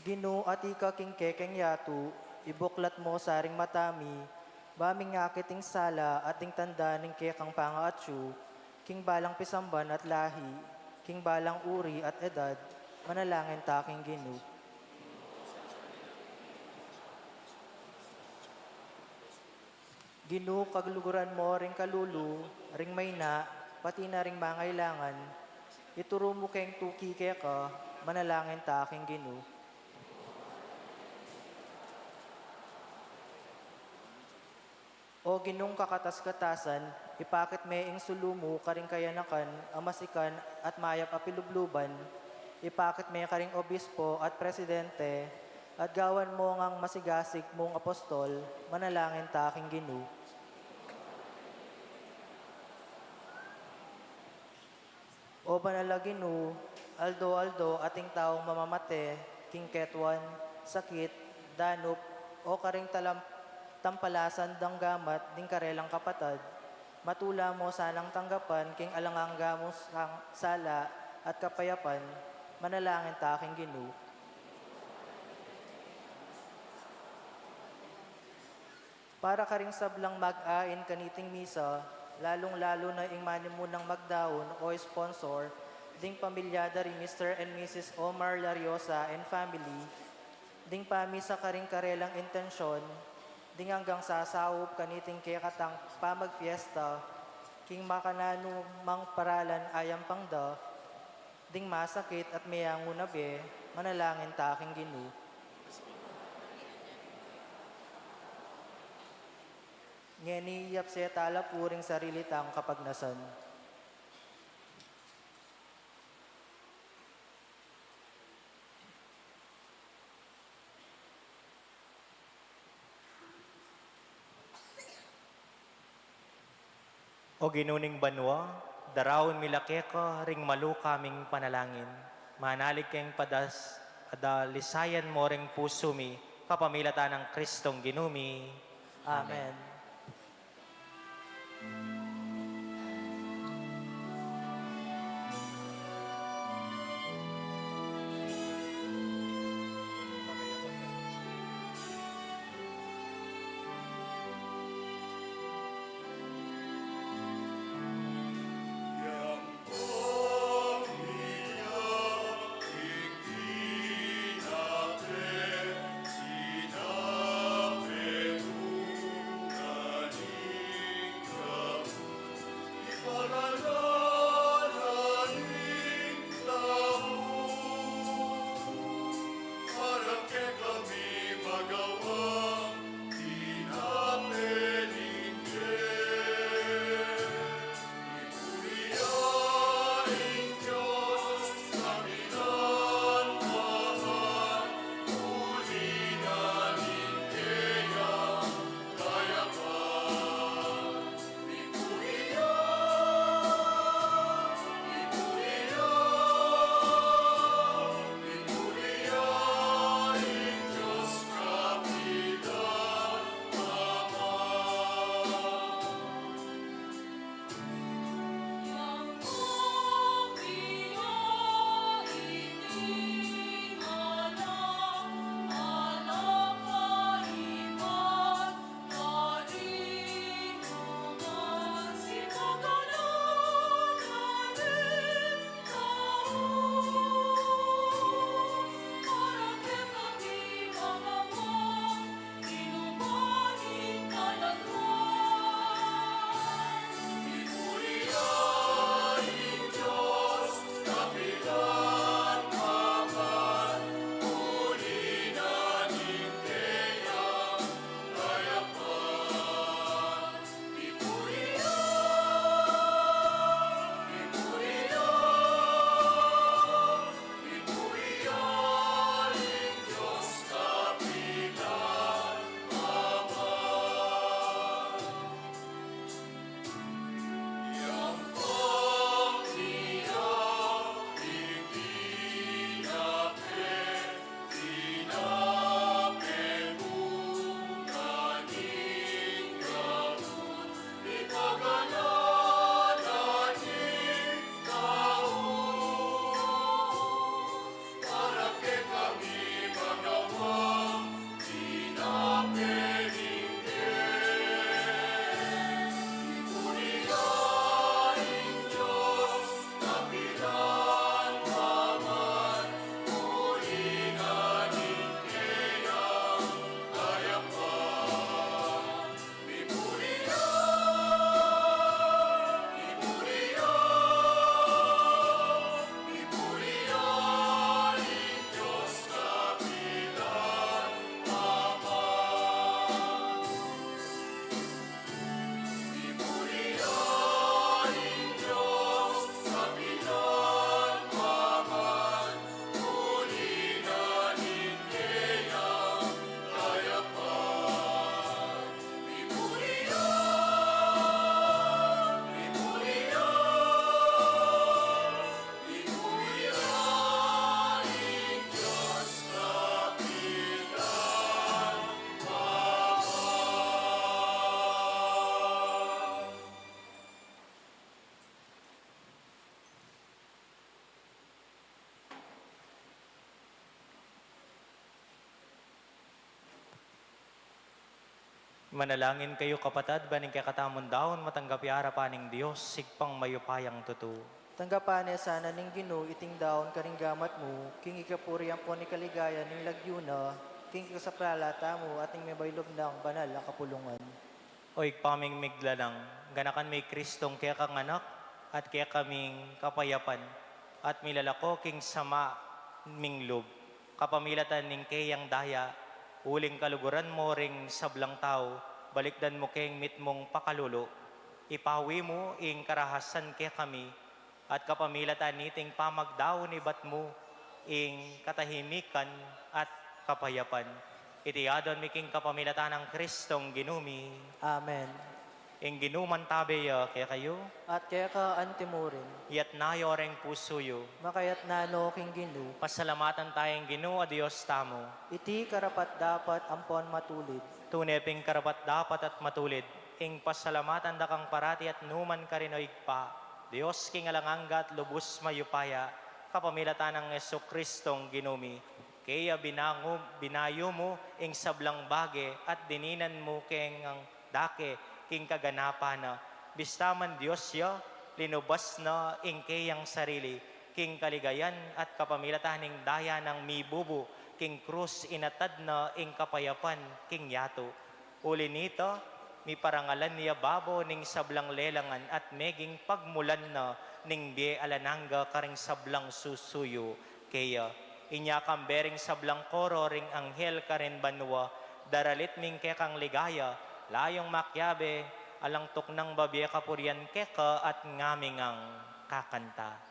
Ginu, atiu ka king kekeng yatu, ibuklat mu sa ring mata mi, ba ming akit ing sala at ing tanda ning kekang pangaatsu, king balang pisamban at lahi, king balang uri at edad, manalangin ta king Ginu. Ginu, kaluguran mu ring kalulu, ring maina, pati na ring mangailangan, ituru mu keng tuki keka, manalangin ta king Ginu. O Ginung kakatas-katasan, ipakit me ing sulu mu karing kayanakan a masikan at mayap a pilubluban, ipakit me karing obispo at presidente, at gawan mu ngang masigasig mung apostol, manalangin ta king Ginu. O banal a Ginu, aldo-aldo ating taung mamamate king ketuan, sakit, danup, o karing talam-, tampalasan dang gamat ding karelang kapatad, matula mu sanang tanggapan king alang angga mung sang-, sala at kapayapan, manalangin ta king Ginu. Para karing sablang mag-ain kaniting misa, lalung-lalu na ing manimunang magdaun o sponsor, ding pamilya da ri Mister and Missus Omar Lariosa and family, ding pamisa karing karelang intensyon, ding anggang sasaup kaniting kekatang pamagfiesta, king makananu mang paralan a yampang da, ding masakit at meangu na bie, manalangin ta king Ginu. Ngeni yapse tala pu ring sarili tang kapagnasan. O Ginu ning banua, daraun mi la keka ring maluka ming panalangin. Manalig keng padas-, padalisayan mu ring pusu mi, kapamilatan nang Kristong Ginu mi. Amen. Manalangin kayu, kapatad, ban ing kekatamung daun matanggap ya king arapan ning Dios, Ibpang mayupayang tutu. Tanggapan na sana ning Ginu iting daun karing gamat mu, king ikapuri ampon ikaligayan ning lagyu na, king ikasaplala tamu at ning mabilug nang banal a kapulungan. O Ibpa ming miglalang, ganakan mi i Kristong kekang Anak, at kekaming kapayapan, at milalako king sama ming lub, kapamilatan ning keyang daya, uling kaluguran mu ring sablang tau, balikdan mu keng mitmung pakalulu. Ipawi mu ing karahasan kekami, at kapamilatan niting pamagdaun ibat mu ing katahimikan at kapayapan. Iti adwan mi king kapamilatan nang Kristong Ginu mi. Amen. Ing Ginu mantabe ya kekayu. At keka antimurin. Iyatas yu reng pusu yu. Makayatas no king Ginu. Pasalamatan taya ing Ginu a Dios tamu. Iti karapat-dapat ampon matulid. Tune ping karapat-dapat at matulid ing pasalamatan da kang parati at nukarin man, O Ibpa, Dios king alang angga at lubus mayupaya, kapamilatan nang Jesukristong Ginu mi. Keya binangu-, binayu mu ing sablang bage at dininan mu keng dake king kaganapan na. Bista man Dios ya, linubas na ing keyang sarili king kaligayan at kapamilatan ning daya nang mibubu king krus, inatad na ing kapayapan king yatu. Uli nita, miparangalan ya babo ning sablang lelangan at meging pagmulan na ning bie alang angga karing sablang susuyu keya. Inya kambe ring sablang koro ring anghel karin banua, daralit mi ing kekang ligaya, layung makiabe, alang tuknang babie kapurian keka at ngami ngang kakanta.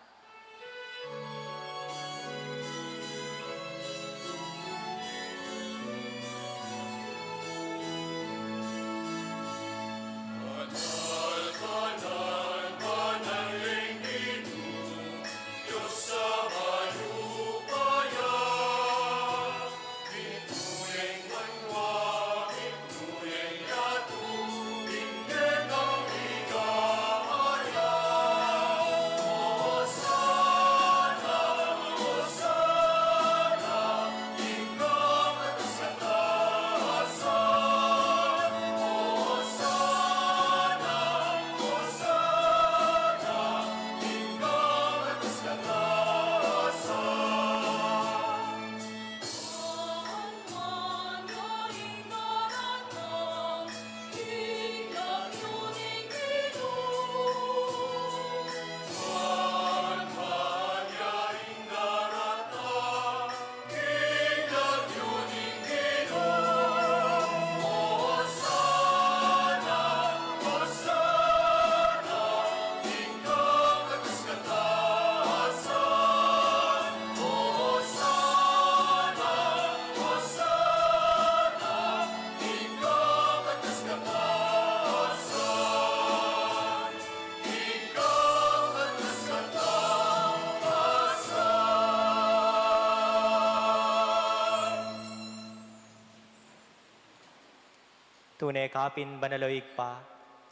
Tune ka pin banal, o Ibpa,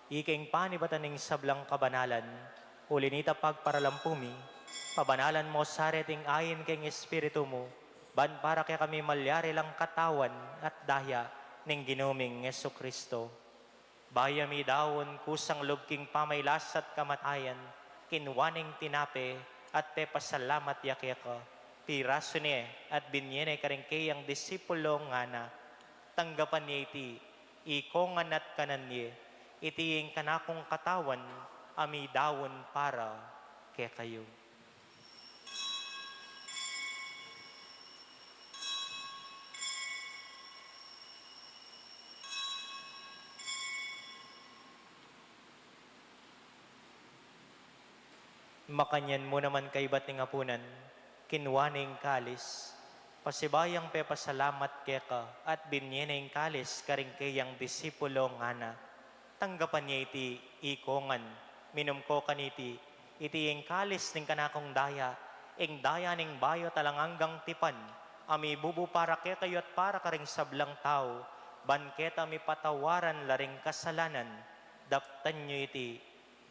ika ing panibatan ning sablang kabanalan, uli nita pagparalampu mi, pabanalan mo sa reting ain king Espiritu mu, ban para kekami malyari lang katawan at daya ning Ginu ming Jesucristo. Bayu mi daun kusang lub king pamailas at kamatayan, kinua ne ing tinape at pepasalamat ya keka, pirasu ne at binie ne karing keyang disipulo ngana: Tanggapan ye iti, ikongan at kanan ye, iti ing kanakung katawan a midaun para kekayu. Makanyan mu naman kaibat ning apunan, kinua ne ing kalis, pasibayu yang pepasalamat keka at binie ne ing kalis karing keyang disipulo ngana: Tanggapan ye iti, ikongan, minum ko kaniti, iti ing kalis ning kanakung daya, ing daya ning bayu at alang anggang tipan, a mibubu para kekayu at para karing sablang tau, ban keta mipatawaran la ring kasalanan. Daptan yu iti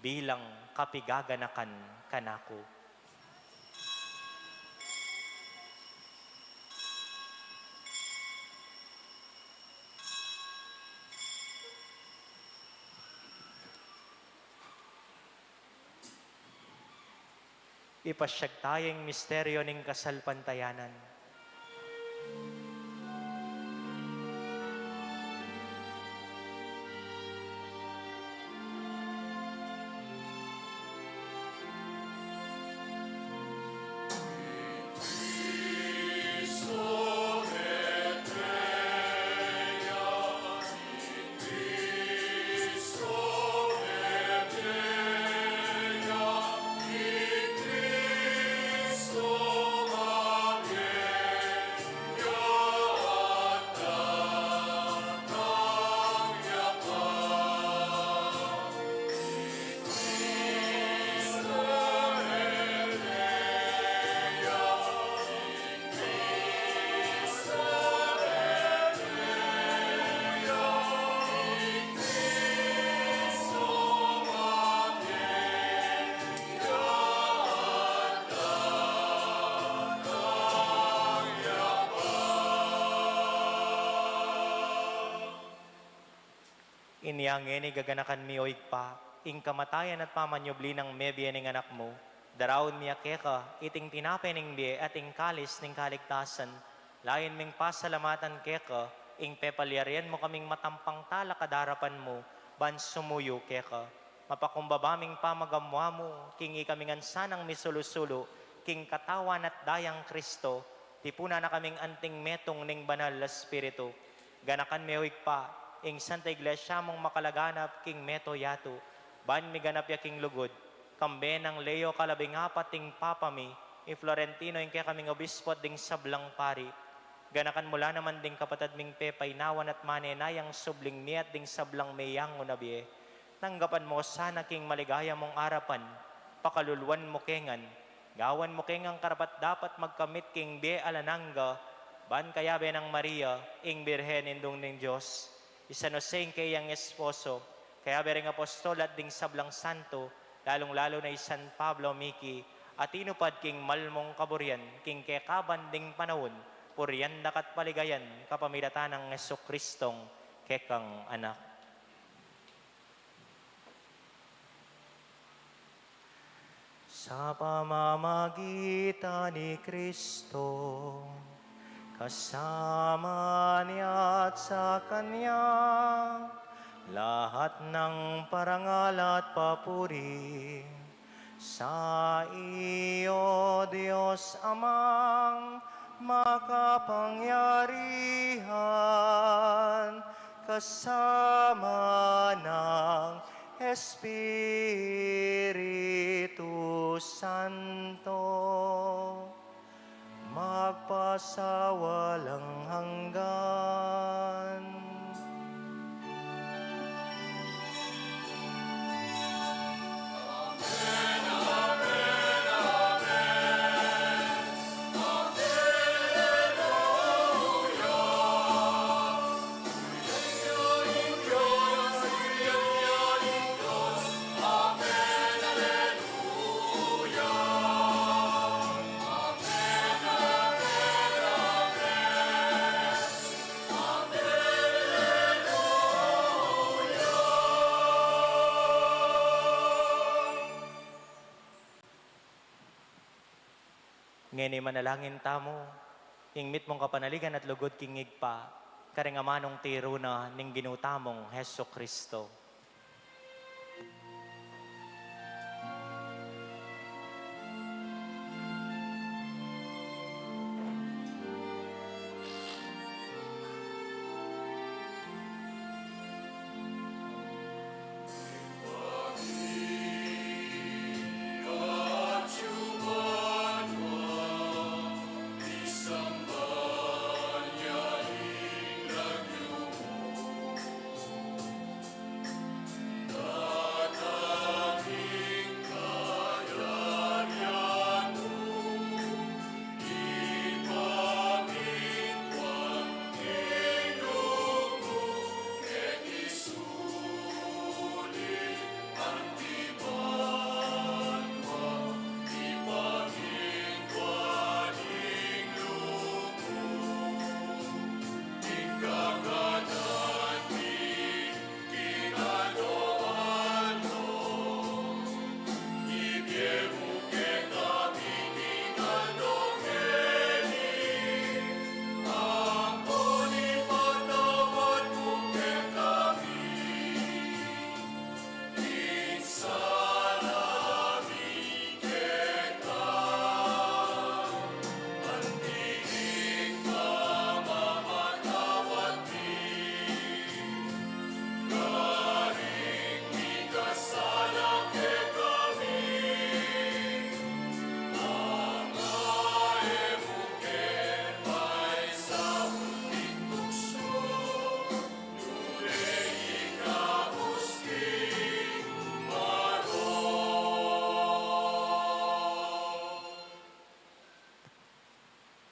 bilang kapigaganakan kanaku. Ipasyag taya ing misteryo ning kasalpantayanan. Inya ngeni gaganakan mi, o Ibpa, ing kamatayan at pamanyubli nang mebie ning Anak mu, daraun mi ya keka iting tinape ning bie at ing kalis ning kaligtasan. Layun ming pasalamatan keka ing pepalyarian mu kaming matampang talakad king arapan mu ban sumuyu keka. Mapakumbaba ming pamagamua mu king ikami ngan sanang misulu-sulu king katawan at dayang Kristo, tipunan na kaming anting metung ning Banal a Espiritu. Ganakan me, o Ibpa, ing Santa Iglesia mung makalaganap king mabilug a yatu, ban miganap ya king lugud, kambe nang Leo kalabing apat ing Papa mi, i Florentino ing kekaming obispo at ding sablang pari. Ganakan mu la naman ding kapatad ming pepainawan at manenayang subling mie at ding sablang meyangu na bie. Tanggapan mu sana king maligaya mung arapan, pakaluluan mu ke ngan, gawan mu ke ngan karapat-dapat magkamit king bie alang angga, ban kayabe nang Maria, ing Birhen Indung ning Dios, i San Jose ing keyang esposo, kayabe ring apostol at ding sablang santo, lalung-lalu na i San Pablo Miki, a tinupad king mal mung kaburian king kekaban ding panaun, purian da ka at paligayan kapamilatan nang Jesucristong kekang Anak. Sa pamamagitan ni Kristo, kasama niya at sa Kanya, lahat ng parangal at papuri sa iyo, Diyos Amang makapangyarihan, kasama ng Espiritu Santo, magpasawalang hanggan. Ngeni manalangin tamu, ing mitmung kapanaligan at lugud king Ibpa, karing amanung tiru na ning Ginu tamung Jesucristo.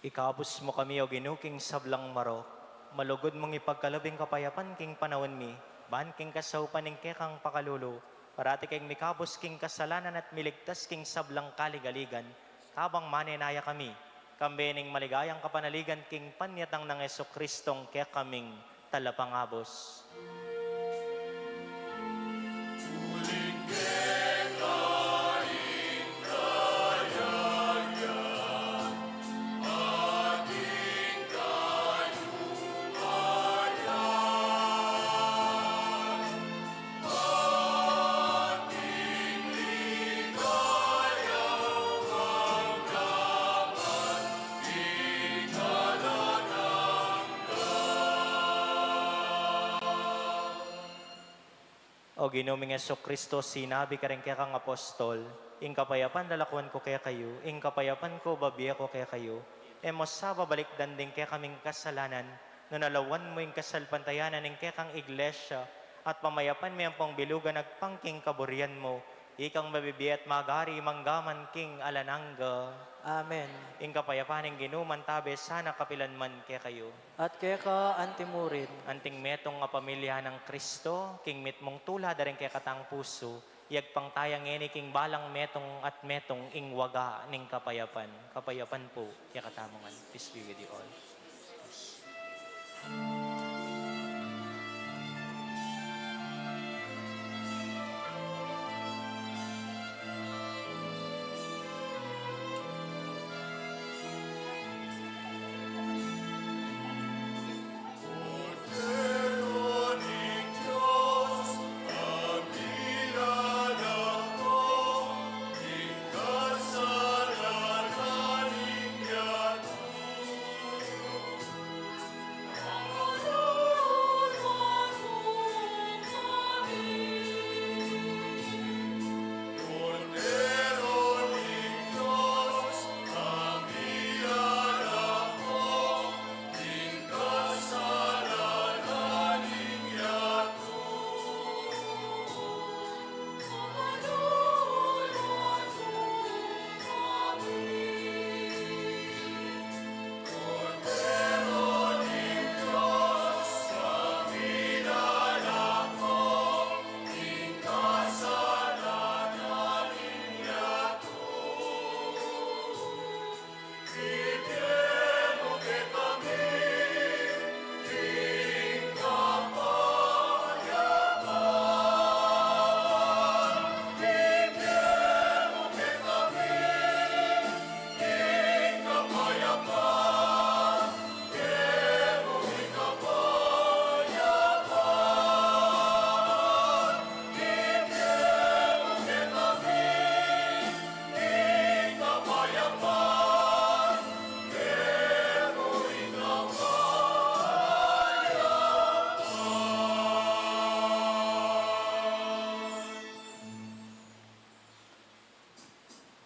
Ikabus mu kami, O Ginu, king sablang marok. Malugud mung ipagkalub ing kapayapan king panaun mi, ban king kasaupan ning kekang pakalulu, parati keng mikabus king kasalanan at miligtas king sablang kaligaligan, kabang manenaya kami, kambe ning maligayang kapanaligan king panyatang nang Jesucristong kekaming Talapangabus. O Ginu ming Jesucristo, sinabi ka reng kekang apostol, ing kapayapan lalakuan ku kekayu, ing kapayapan ku babie ku kekayu, e mu sa babalikdan ding kekaming kasalanan, nune lawan mu ing kasalpantayanan ning kekang iglesia, at pamayapan me ampong bilugan agpang king kaburian mu, ikang mabibie at magari manggaman king alang angga. Amen. Ing kapayapan ning Ginu mantabe sana kapilan man kekayu. At keka anti murin. Anting metung a pamilya nang Kristo, king mitmung tula da ring kekatang pusu, yagpang taya ngeni king balang metung at metung ing waga ning kapayapan. Kapayapan pu kekatamu ngan. Peace be with you all.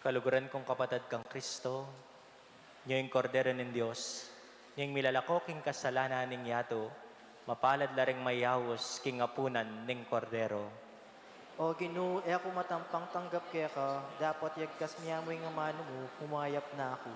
Kaluguran kung kapatad kang Kristo, nyo ing Kordero ning Dios, nyo ing milalako king kasalanan ning yatu, mapalad la ring mayaus king apunan ning Kordero. O Ginu, e ku matampang tanggap keka, dapot yagkas mi mu ing amanu mu, humayap na ku.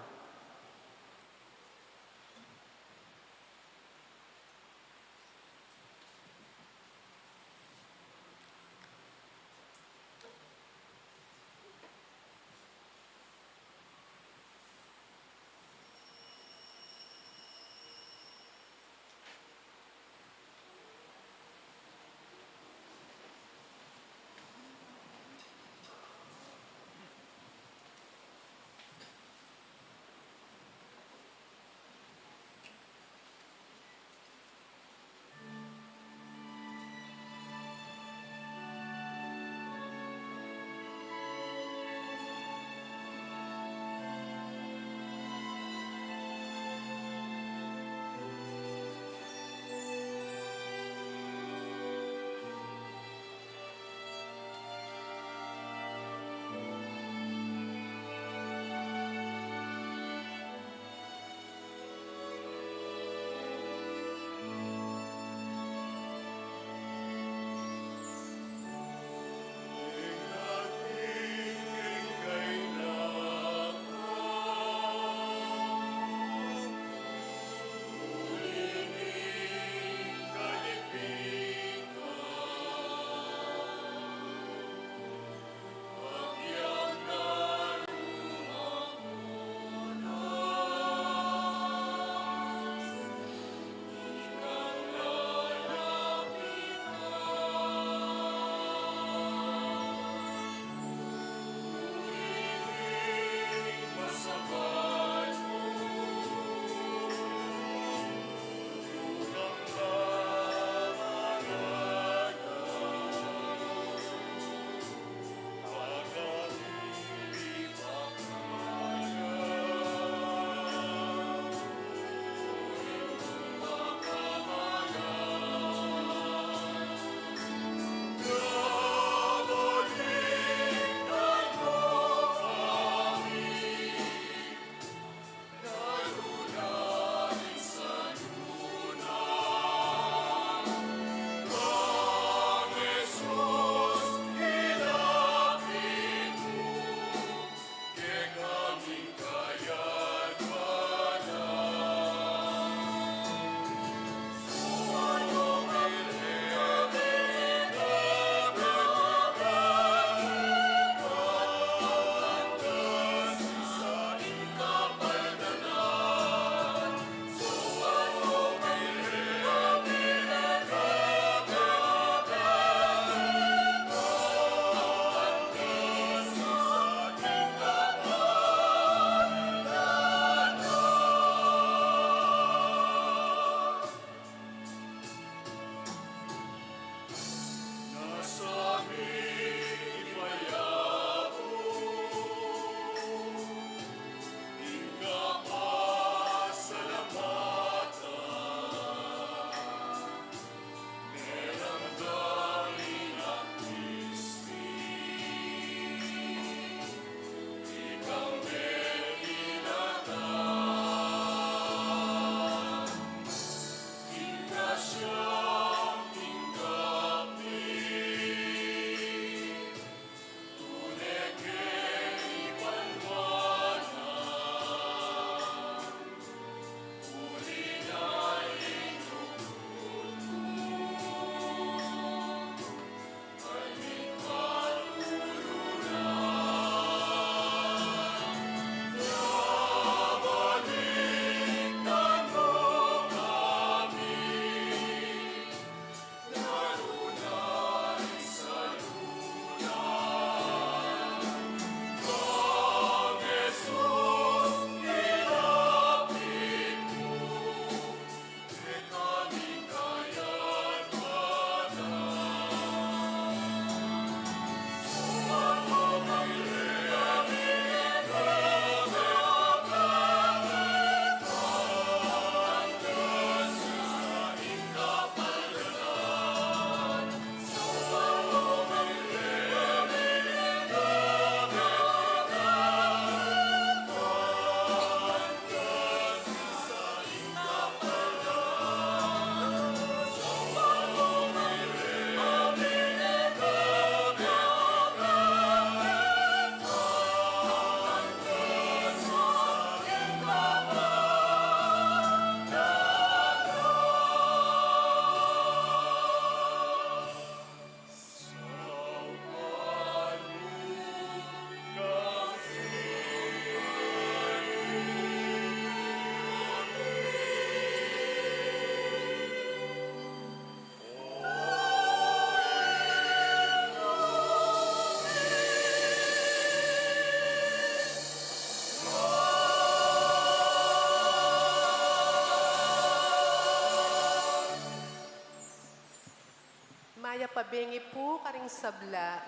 Bengi pu karing sabla.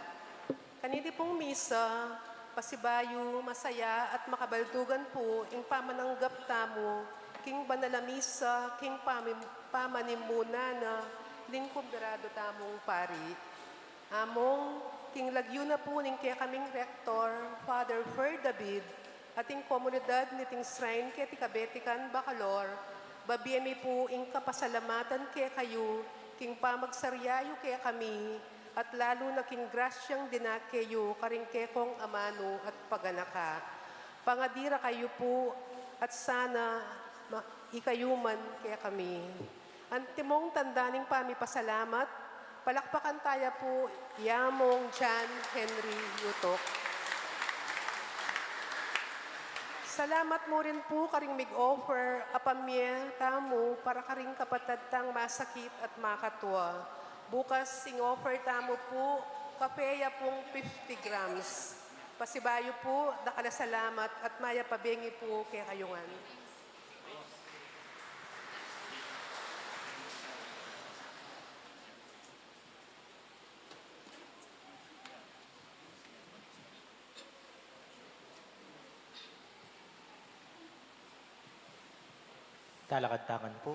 Kaniti pung misa, pasibayu, masaya at makabaldugan pu ing pamananggap tamu king banal a misa, king pamim-, pamanimuna na ning kumberado tamung pari. Among, king lagyu na pu ning kekaming Rektor, Father Fer David, at ing komunidad niting shrine keti kabetikan Bacolor, babie mi pu ing kapasalamatan kekayu, king pamagsarya yu kekami, at lalu na king grasyang dinake yu karing kekong amanu at paganaka. Pangadi ra kayu pu, at sana ma-, ikayu man kekami. Antimong tanda ning pamipasalamat, palakpakan taya pu i Among John Henry Yutok. Salamat mu rin pu karing mig-offer a pamye tamu para karing kapatad tang masakit at makatua. Bukas ing offer tamu pu, kape ya pung fifty grams. Pasibayu pu, dakal a salamat at mayap a bengi pu kekayu ngan. Talakad ta ngan pu.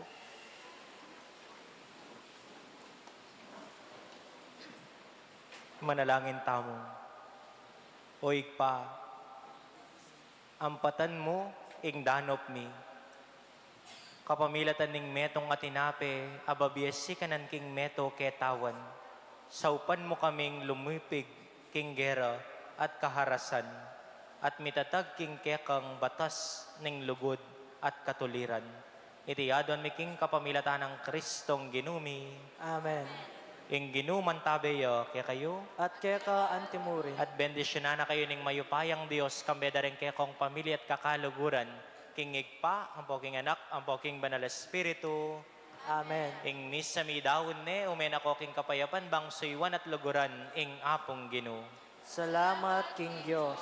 Manalangin tamu. O Ibpa, ampatan mu ing danup mi kapamilatan ning metung a tinape a babie sikanan king meto ketawan. Saupan mu kaming lumipig king gera at kaharasan, at mitatag king kekang batas ning lugud at katuliran. Iti aduan mi king kapamilatan nang Kristong Ginu mi. Amen. Ing Ginu mantabe ya kekayu. At keka antimurin. At bendisyunan na kayu ning mayupayang Dios, kambe da ring kekong pamilya at kakaluguran, king Ibpa, ampo king Anak, ampo king Banal Espiritu. Amen. Ing misa mi daun ne, ume na ko king kapayapan, bang suyuan at luguran ing Apung Ginu. Salamat king Dios.